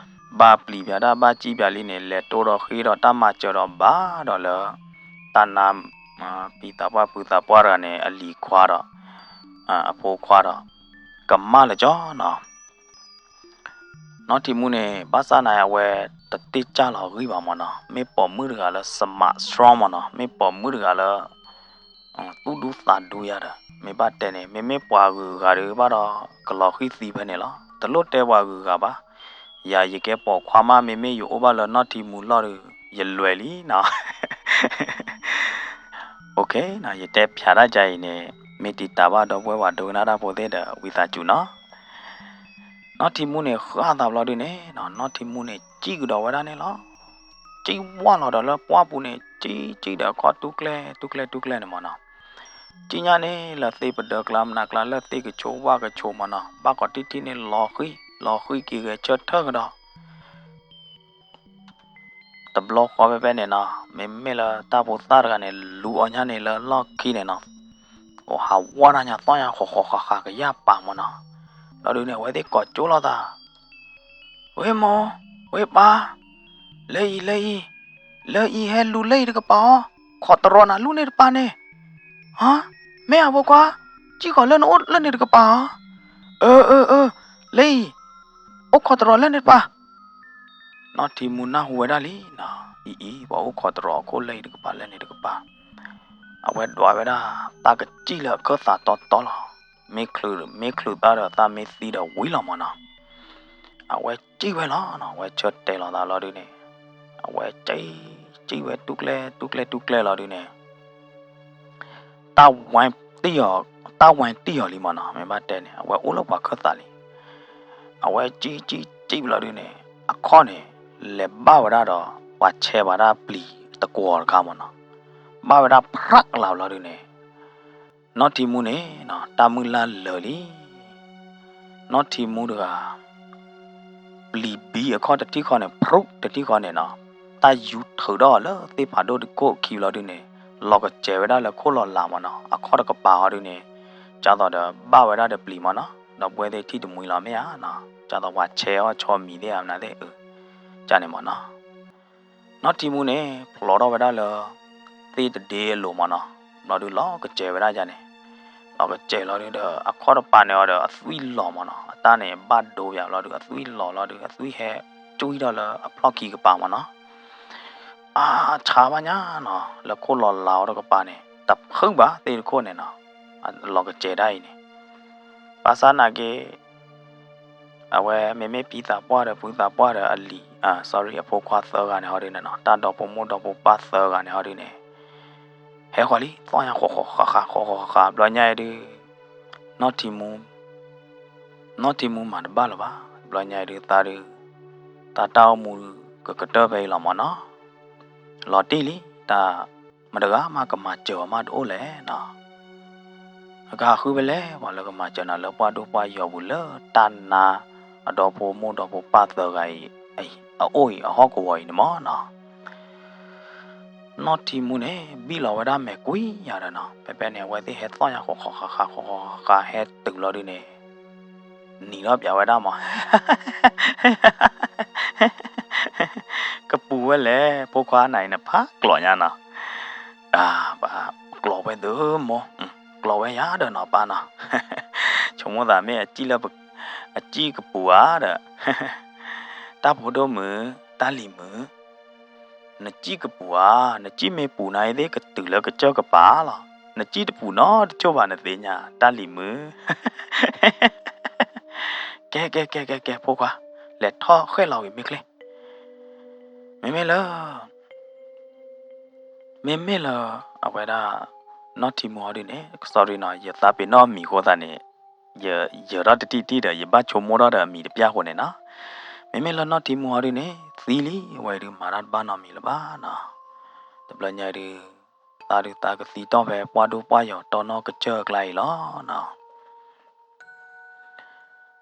ဘၣ်ပျံၤပၠးတၢ် ဘၣ်စံၣ်ပၠးလံန့ၣ် လဲၤတိၢ်ဒီးဃ့ဒီးတၢ်မၤစၢၤဒီးဘၣ်ဒီးလၢ တၢ်နါ ဖံသးပှၢ်ဖုသးပှၢ်တဂၤန့ၣ် အလံၤခွါဒီး အဖိခွါဒီး ကမၣ်လၢၤကၠီနီၤ. နီၢ်ထံမူန့ၣ် ဘၣ်ဆၣ်နာ်အဝဲ တတ့ၢ်စၢ်လီၤဂံၢ်ဘၣ်မၢ်နီၤ, မ့ၢ်ပိာ်မုၣ်တဂၤလၢ smart strong မၢ်နီၤ, မ့ၢ်ပိာ်မုၣ်တဂၤလၢ သူၣ်ဒူသးဒူယၤဒီး မ့ၢ်ဘၣ်တဲန့ၣ် မ့မ့ၢ်ပှၤဂုၤဂၤဒုးဘၣ်ဒီး ကလီၤဃံၤသံဖဲန့ၣ်လီၤ. တလိၣ်တဲပှၤဂုၤဂၤဘၣ်, ယၤယကဲပိာ်ခွါမး မ့မ့ၢ်ယအိၣ်ဘၣ်လၢနီၢ်ထံမူလီၢ်ဒီး ယလွဲၤလံနီၤ. ယတဲဖျါတၢ်ကါအံၤန့ၣ် မ့ၢ်တံာ်တာ်ဘၣ်ဒီပုၢ်ဝဲၢ်ပှၤဒိကနၣ်တၢ်ဖိသ့ၣ်ဒီး ဝံသးစူၤနီၤ. နီၢ်ထံမူန့ၣ် ဃၣ်သးဘျီဒုန့ၣ် နီၢ်ထံမူန့ၣ် စံၣ်ကဒီးဝဲဒၣ်န့ၣ်လီၤ. စံၣ်ဝၢ်လီၤဒီးလၢပှၢ်ပူၤန့ၣ် စံၣ်စံၣ်ဒီးအခီၣ်တူၢ်ကျဲၢ်တူၢ်ကျဲၢ်တူၢ်ကျဲၢ်န့ၣ်မၢ်နီၤ. စံၣ်ညါန့ၣ် လၢသ့ၣ်ပဒၢကျါမနၤကျါ လၢသ့ၣ်ကဆိဝၣ်ကဆိမၢ်နီၤ, ဘၣ်ကီးတံၢ်တံၢ်န့ၣ် လီၤဃံၤ လီၤဃံၤက့ၤဂဲၤဆၢထၢၣ်ကဒီး တဘျီဃီဖဲဖဲန့ၣ်နီၤ, မ့မ့ၢ်လၢတၢ်ဖိသၣ်တဂၤန့ၣ် လူၤအီၤညါန့ၣ်လၢလီၢ်ခံန့ၣ်နီၤ, ဟးဝီၢ်တၢ်ညါသီၣ်ညါဃီၤဃီၤဃးဃးကယၢ်ပာ်မၢ်နီၤ. ဘျီဒုန့ၣ် အဝဲသ့ၣ်ကိးကၠိလိာ်သး, ဝဲမိၢ်, ဝဲပၢ်, လၢအံၤ လၢအံၤ, လၢအံၤဟဲလူၤလၢအံၤတကပၤအီၤ, ခိးတရီနၤလူၢ်န့ၣ်တပၤန့ၣ်, ဟါ, မ့ၢ်အဖိခွါ, စံၣ်ဃီၤလၢနအိၣ်လၢန့ၣ်တကပၤအီၤ, အၢ အၢ အၢ, လၢအံၤ, အိၣ်ခိးတရီလၢန့ၣ်တပၤ နီၢ်ထံမူနၢ်ဟူဝဲဒၣ်လံနီၤ, အံၤအံၤ ပှၤအိၣ်ခိးတရီအခိၣ်လၢအံၤတကပၤလၢန့ၣ်တကပၤ, အဝဲဒွးဝဲဒၣ် တၢ်ကစံၣ်လၢအခၢၣ်သးတီတီလီၤ, မ့ၢ်ချုး မ့ၢ်ချုးသၣ်ဒီးသၣ်မ့ၢ်သံဒီးဝံၤလီၤမၢ်နီၤ. အဝဲစံၣ်ဝဲလီၤနီၤ, အဝဲဆၢတဲာ်လီၤသးလီၤဒုန့ၣ်, အဝဲစံၣ် စံၣ်ဝဲတူၢ်ကျဲၢ်တူၢ်ကျဲၢ်တူၢ်ကျဲၢ်လီၤဒုန့ၣ် တၢ်ဝဲတံၢ်အီၤ, တၢ်ဝဲတံၢ်အီၤလံမၢ်နီၤ, မ့ၢ်ဘၣ်တဲန့ၣ် အဝဲအိၣ်လၢပှၤခၢၣ်သးလံ. အဝဲစံၣ်စံၣ်စံၣ်လီၤဒုန့ၣ် အခီၣ်န့ၣ် လဲၤဘၣ်ဝဲဒၣ်ဒီး ပှၤဆဲးဘၣ်ဒၣ်ပျံၤတကွီၤတခါမၢ်နီၤ, ဘၣ်ဝဲဒၣ်ဖြးကလၤလီၤဒုန့ၣ် နီၢ်ထံမူန့ၣ်နီၤ တၢ်မုၢ်လၢ်လၢာ်လံ. နီၢ်ထံမူတဂၤ ပျံၤဘံအခီၣ်တထံၣ်ဃီန့ၣ် ဖြူးတထံၣ်ဃီန့ၣ်နီၤ, တၢ်ယူၤထုးထီၣ်အီၤလၢသ့ၣ်ဖးဒိၣ်တခိၣ်ခံဘျီဒုန့ၣ် လီၤကစဲၤဝဲဒၣ်လၢခိၣ်လီၤလးမၢ်နီၤ, အခီၣ်တကပၤဟီဒုန့ၣ် ကၢ်သိးဒီးဘၣ်ဝဲဒၣ်ဒီးပျံၤမၢ်နီၤ, ဒီပုၢ်ဝဲၢ်သ့ၣ်ထံၣ်တမှံၤလီၤမ့ၢ်ဧါနီၤ, ကၢ်သိးပှၤဆဲးအီၣ်ဆီမံၤသ့ၣ်ဧါမနုၤသ့ၣ်အုး, ကန့ၣ်မၢ်နီၤ. နီၢ်ထံမူန့ၣ် ဖျိးထီၣ်ဝဲဒၣ်လၢ သ့ၣ်တဒ့အလိၤမၢ်နီၤ, ဘျီဒုလီၤကစဲၤဝဲဒၣ်ယၤန့ၣ်, လီၤကစဲၤလီၤဒုဒီး အခီၣ်တပၤန့ၣ်အီၤဒီးအသွံၣ်လီၤမၢ်နီၤ, အတၢ်န့ၣ်ဘၣ်ဒိယၤလီၤဒု အသွံၣ်လီၤလီၤဒု အသွံၣ်ဟဲကွံထီၣ်လၢအဖျီၣ်ခံကပၤမၢ်နီၤ, အါဆါဘၣ်ညါနီၤ လၢခိၣ်လီၤလးအီၤတကပၤန့ၣ် တဖုဘၣ်သ့ၣ်တခိၣ်န့ၣ်နီၤ, လီၤကစဲၤဒၣ်အံၤန့ၣ်, ဘၣ်ဆၣ်နာ်က့ အဝဲမ့မ့ၢ်ဖံသးပှၢ်ဒီးဖုသးပှၢ်ဒီးအလံၤ, အၢ sorry အဖိခွါသၢဂၤန့ၣ်ဟီဒုန့ၣ်နီၤ, တၢ်ဒီဖိမိၢ်ဒီဖိပၢ်သၢဂၤန့ၣ်ဟီဒုန့ၣ်, ဟဲဃီၤလံ သီၣ်ညါဃီၤဃီၤဃးဃးဃီၤဃီၤဃးဃး ဘျီညါအံၤဒု နီၢ်ထံမူ နီၢ်ထံမူမၤတဘၣ်လၢၤဘၣ်, ဘျီညါအံၤဒုသးဒု တၢ်တၢ်အိၣ်မူကကတၢၢ်ဖဲအံၤလီၤမၢ်နီၤ, လီၤတံၢ်လံ, တၢ်မတဂၤမးကမၤစၢၤအီၤမးတအိၣ်လဲၣ်နီၤ, အကဟးဃုဖဲလဲၣ် ပှၤလၢကမၤစၢၤနၤလၢပှၢ်ဒိၣ်ပှၢ်ယီၤပူၤလၢတၢ်နါ အဒီဖိမိၢ်ဒီဖိပၢ်သၢဂၤအံၤ အအိၣ်အံၤအဟီၣ်ကဝီၤအံၤန့ၣ်မၢ်နီၤ နီၢ်ထံမူန့ၣ် ဘံၣ်လီၤဝဲဒၣ်မဲာ်ကွံာ်ယၤဒီးနီၤ, ဖဲဖဲန့ၣ် အဝဲသ့ၣ်ဟဲသီၣ်ညါဃီဃီဃးဃးဃီဃီဃးဃး ဟဲတုၤလီၤဒုန့ၣ် နံၤထီၣ်ပၠးဝဲဒၣ်မး, ကပူၤဝဲလဲၣ် ဖိခွါနၤအံၤန့ၣ် ဖးကျိးညါနီၤ, အၢ ပၢ် ကျိးဝဲသ့မိၢ်, ကျိးဝဲယၤဒီးနီၤ ပၢ်နီၤ, ဆိကမိၣ်သးမ့ၢ်အစံၣ်လၢ အစံၣ်ကပူၤဧါဒီး တၢ်ဖိဒိၣ်မုၣ်, တၢ်လံၤမုၣ်, နစံၣ်ကပူၤဧါ, နစံၣ်မ့ၢ်ပူၤနၤအံၤသ့ၣ်ကတုၤလၢကစၢၢ်ကပၤလီၤ. နစံၣ်တပူၤနီတစိၢ်ဘၣ်နသ့ၣ်ညါ, တၢ်လံၤမုၣ်. ကဲ ကဲ ကဲ ကဲ ကဲ ဖိခွါ, လဲၤထီၣ်ဃဲၣ်လီၤဝံၤမ့ၢ်ချ့. မ့မ့ၢ်လၢ မ့မ့ၢ်လၢ အဝဲဒၣ် နီၢ်ထံမူဟီဒုန့ၣ် sorry နီၤ, ယသးပ့ၤနီၣ်အမံၤအဃိသတးန့ၣ် ယယၢၤထီၣ်တထံၣ်ထံၣ်ဒီး ယဘၣ်ဆိကမိၣ်ထီၣ်ဒီးအမံၤတပျၢ်အဃိန့ၣ်နီၤ. မ့မ့ၢ်လၢနီၢ်ထံမူဟီဒုန့ၣ် သံလံ, အဝဲဒုမၤတၢ်တဘၣ်နီတမံၤလၢၤဘၣ်နီၤ. တဘျီညါဒု သးဒုသးကသံတီၢ်ဖဲပှၢ်ဒိၣ်ပှၢ်ယီၤတီၢ်နီၢ်ကစၢၢ်အကျါအံၤလီၤနီၤ.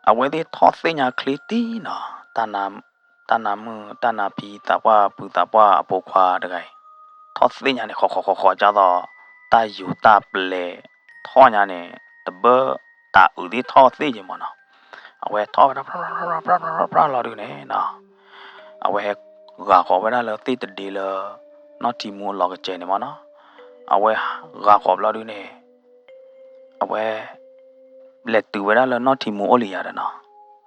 အဝဲသ့ၣ်ထီၣ်သ့ၣ်ညါချ့တံၢ်နီၤ, တၢ်နါမုၣ်တၢ်နါဖံသးပှၢ်ဖုသးပှၢ်အဖိခွါတဂၤအံၤ ထီၣ်သ့ၣ်ညါန့ၣ် ဃီဃီဃီဃီ ကၢ်သိး တၢ်ယူၤတၢ်ပျဲၤထီၣ်ညါန့ၣ် တဘၢတၢ်အုးသ့ၣ်ထီၣ်သ့ၣ်က့ၤမးနီၤ. အဝဲထီၣ်ဝဲဒၣ်ဖြၣ်ဖြၣ်ဖြၣ်လီၤဒုန့ၣ်နီၤ, အဝဲဟဲဂာ်ဃီၤဝဲဒၣ်လၢသ့ၣ်တဒ့လၢ နီၢ်ထံမူအလီၤကစဲးန့ၣ်မးနီၤ. အဝဲဂာ်ဃီၤဘျီဒုန့ၣ် အဝဲ လဲၤတုၤဝဲဒၣ်လၢနီၢ်ထံမူအိၣ်လံယၤဒီးနီၤ,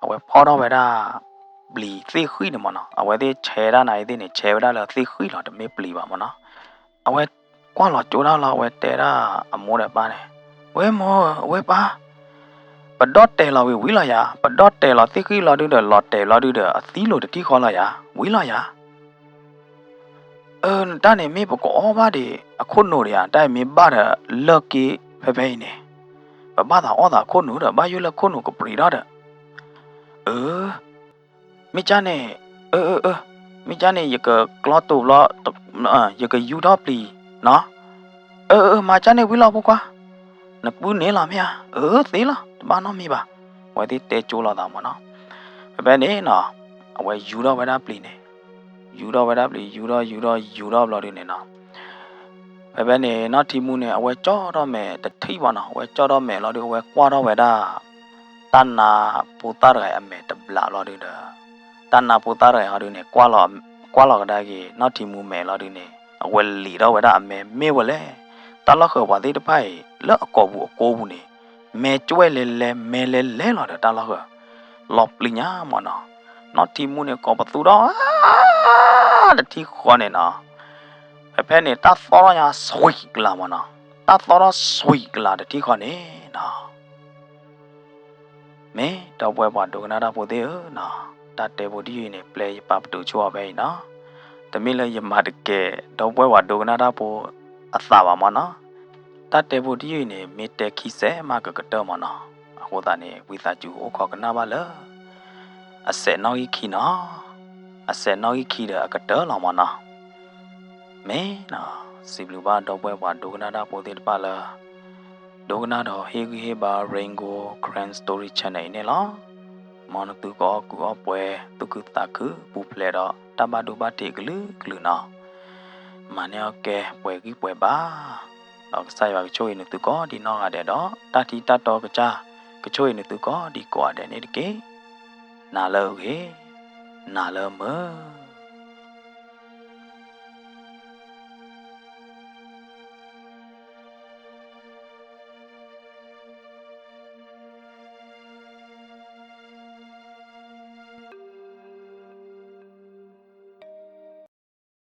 အဝဲဖီၣ်ထီၣ်ဝဲဒၣ် ပျံၤသ့ၣ်ဃံၣ်န့ၣ်မးနီၤ. အဝဲသ့ၣ်ဆဲးတၢ်နၤအံၤသ့ၣ်န့ၣ် ဆဲးဝဲဒၣ်လၢသ့ၣ်ဃံၣ်လီၤ, တမ့ၢ်ပျံၤဘၣ်မးနီၤ. အဝဲကွၢ်လီၤကၠိဒၣ်လီၤ, အဝဲတဲဒၣ်အမိၢ်ဒီးပၢ်န့ၣ်, ဝဲမိၢ်ဧၢ ဝဲပၢ်, ပဒီၣ်တဲာ်လီၤဝံၤဝံၤလီၤယၤ, ပဒီၣ်တဲာ်လီၤသ့ၣ်ဃံၣ်လီၤဒုဒီး လီၤတဲာ်လီၤဒုဒီး အသံလိာ်တထံၣ်ဃီလီၤယၤ, ဝံၤလီၤယၤ. အၢ နတၢ်န့ၣ်မ့ၢ်ပကအီၣ်ဘၣ်ဒံးအခိၣ်နူာ်ဒီးယၤ, တၢ်အံၤမ့ၢ်ဘၣ်ဒီးလၢၢ်က့ဖဲဖဲအံၤန့ၣ်, ပဘၣ်သးအီၣ်သးခိၣ်နူာ်ဒီး ဘၣ်ယိၣ်လၢခိၣ်နူာ်ကပြံးထီၣ်ဒီး, အၢ မ့ၢ်ကၢ်န့ၣ်, အၢ အၢ အၢ မ့ၢ်ကၢ်န့ၣ် ယကကျီတိာ်ဘျီ, ယကယူထီၣ်ပျံၤနီၤ. အၢ အၢ မၤကၢ်န့ၣ်ဝံၤလီၤဖိခွါ, နပုၢ်န့ၣ်လီၤမ့ၢ်ဧါ. အၢ သ့လီၤ တဘၣ်နီတမံၤဘၣ်. အဝဲသ့ၣ်တဲကၠိလိာ်သးမးနီၤ. ဖဲဖဲန့ၣ်နီၤ, အဝဲယူထီၣ်ဝဲဒၣ်ပျံၤန့ၣ်, ယူထီၣ်ဝဲဒၣ်ပျံၤ ယူထီၣ်ယူထီၣ်ယူထီၣ်ဘျီဒုန့ၣ်နီၤ. ဖဲဖဲန့ၣ် နီၢ်ထံမူန့ၣ် အဝဲကၠီၣ်ထီၣ်မဲာ်တထံၣ်ဘၣ်နီၤ, အဝဲကၠီၣ်ထီၣ်မဲာ်လီၤဒု အဝဲကွၢ်ထီၣ်ဝဲဒၣ် တၢ်နါဖိသၣ်တဂၤအံၤအမဲာ်တဘျးလီၤဒုဒီး, တၢ်နါဖိသၣ်တဂၤအံၤဟီဒုန့ၣ် ကွၢ်လီၤကဒါက့ၤ နီၢ်ထံမူမဲာ်လီၤဒုန့ၣ် အဝဲလံာ်ထီၣ်ဝဲဒၣ်အမဲာ်မ့ၢ်ဝဲလဲၣ်. တၢ်လီၢ်ဃၢၤပှၤသ့ၣ်တဖၣ်အံၤ လၢအကိာ်ပူၤအကိပူၤန့ၣ် မဲာ်ကွဲးလဲၤလဲၤ မဲာ်လဲၤလဲၤလီၤဒီးတၢ်လီၢ်ဃၢၤ လီၤပျံၤညါမးနီၤ. နီၢ်ထံမူန့ၣ် ကိးပသူထီၣ် တထံၣ်ဃီန့ၣ်နီၤ. ဖဲဖဲန့ၣ် တၢ်သီၣ်ထီၣ်ညါ စွံကလၤမးနီၤ, တၢ်သီၣ်ထီၣ်စွံကလၤတထံၣ်ဃီန့ၣ်နီၤ. မ့ၢ်ဒီပုၢ်ဝဲၢ်ပှၤဒိကနၣ်တၢ်ဖိသ့ၣ်ဧၢနီၤ, တၢ်တဲဖိတယုၢ်အံၤန့ၣ် ပျဲယပာ်ပတုာ်ဆိအီၤဖဲအံၤနီၤ. တမ့ၢ်လၢယမၤတကဲ ဒီပုၢ်ဝဲၢ်ပှၤဒိကနၣ်တၢ်ဖိအသးဘၣ်မးနီၤ. တၢ်တဲဖိတယုၢ်အံၤန့ၣ် မ့ၢ်တဲခံစဲးမးကကတၢၢ်မးနီၤ. အဃိသတးန့ၣ် ဝံသးစူၤအိၣ်ခိးကနၣ်ဘၣ်လၢ အစဲးနီၣ်ဂံၢ်ခံနီၤ, အစဲးနီၣ်ဂံၢ်ခံဒီးအကတၢၢ်လီၤမးနီၤ. မ့ၢ်နီၤ, စံးဘျုးဘၣ်ဒီပုၢ်ဝဲၢ်ပှၤဒိကနၣ်တၢ်ဖိသ့ၣ်တဖၣ်လၢ ဒိကနၣ်ဒီးဟ့ၣ်ဂံၢ်ဟ့ၣ်ဘါ Rain Gold Karen Story Channel အံၤန့ၣ်လီၤ. မ်နသုကအီၣ်ကူးအီၣ်ပှဲၤ သူၣ်ခုသးခု ပူၤဖျဲးဒီးတၢ်ဘၣ်ဒိဘၣ်ထံးကလုာ်ကလုာ်နီၤ. မၤန့ၢ်အီၣ်ကဲပှဲၤဂံၢ်ပှဲၤဘါ, ဒီးကစၢ်ယွၤကဆိၣ်ဂ့ၤနသုကိးဒံးနီၢ်ဂၤဒဲးဒီး တၢ်ထံတၢ်တီကစၢ် ကဆိၣ်ဂ့ၤနသုကိးဒံးကိးဂၤဒဲးန့ၣ်တက့ၢ်. နၤလၢအဂ့ၤ, နၤလၢမုာ်.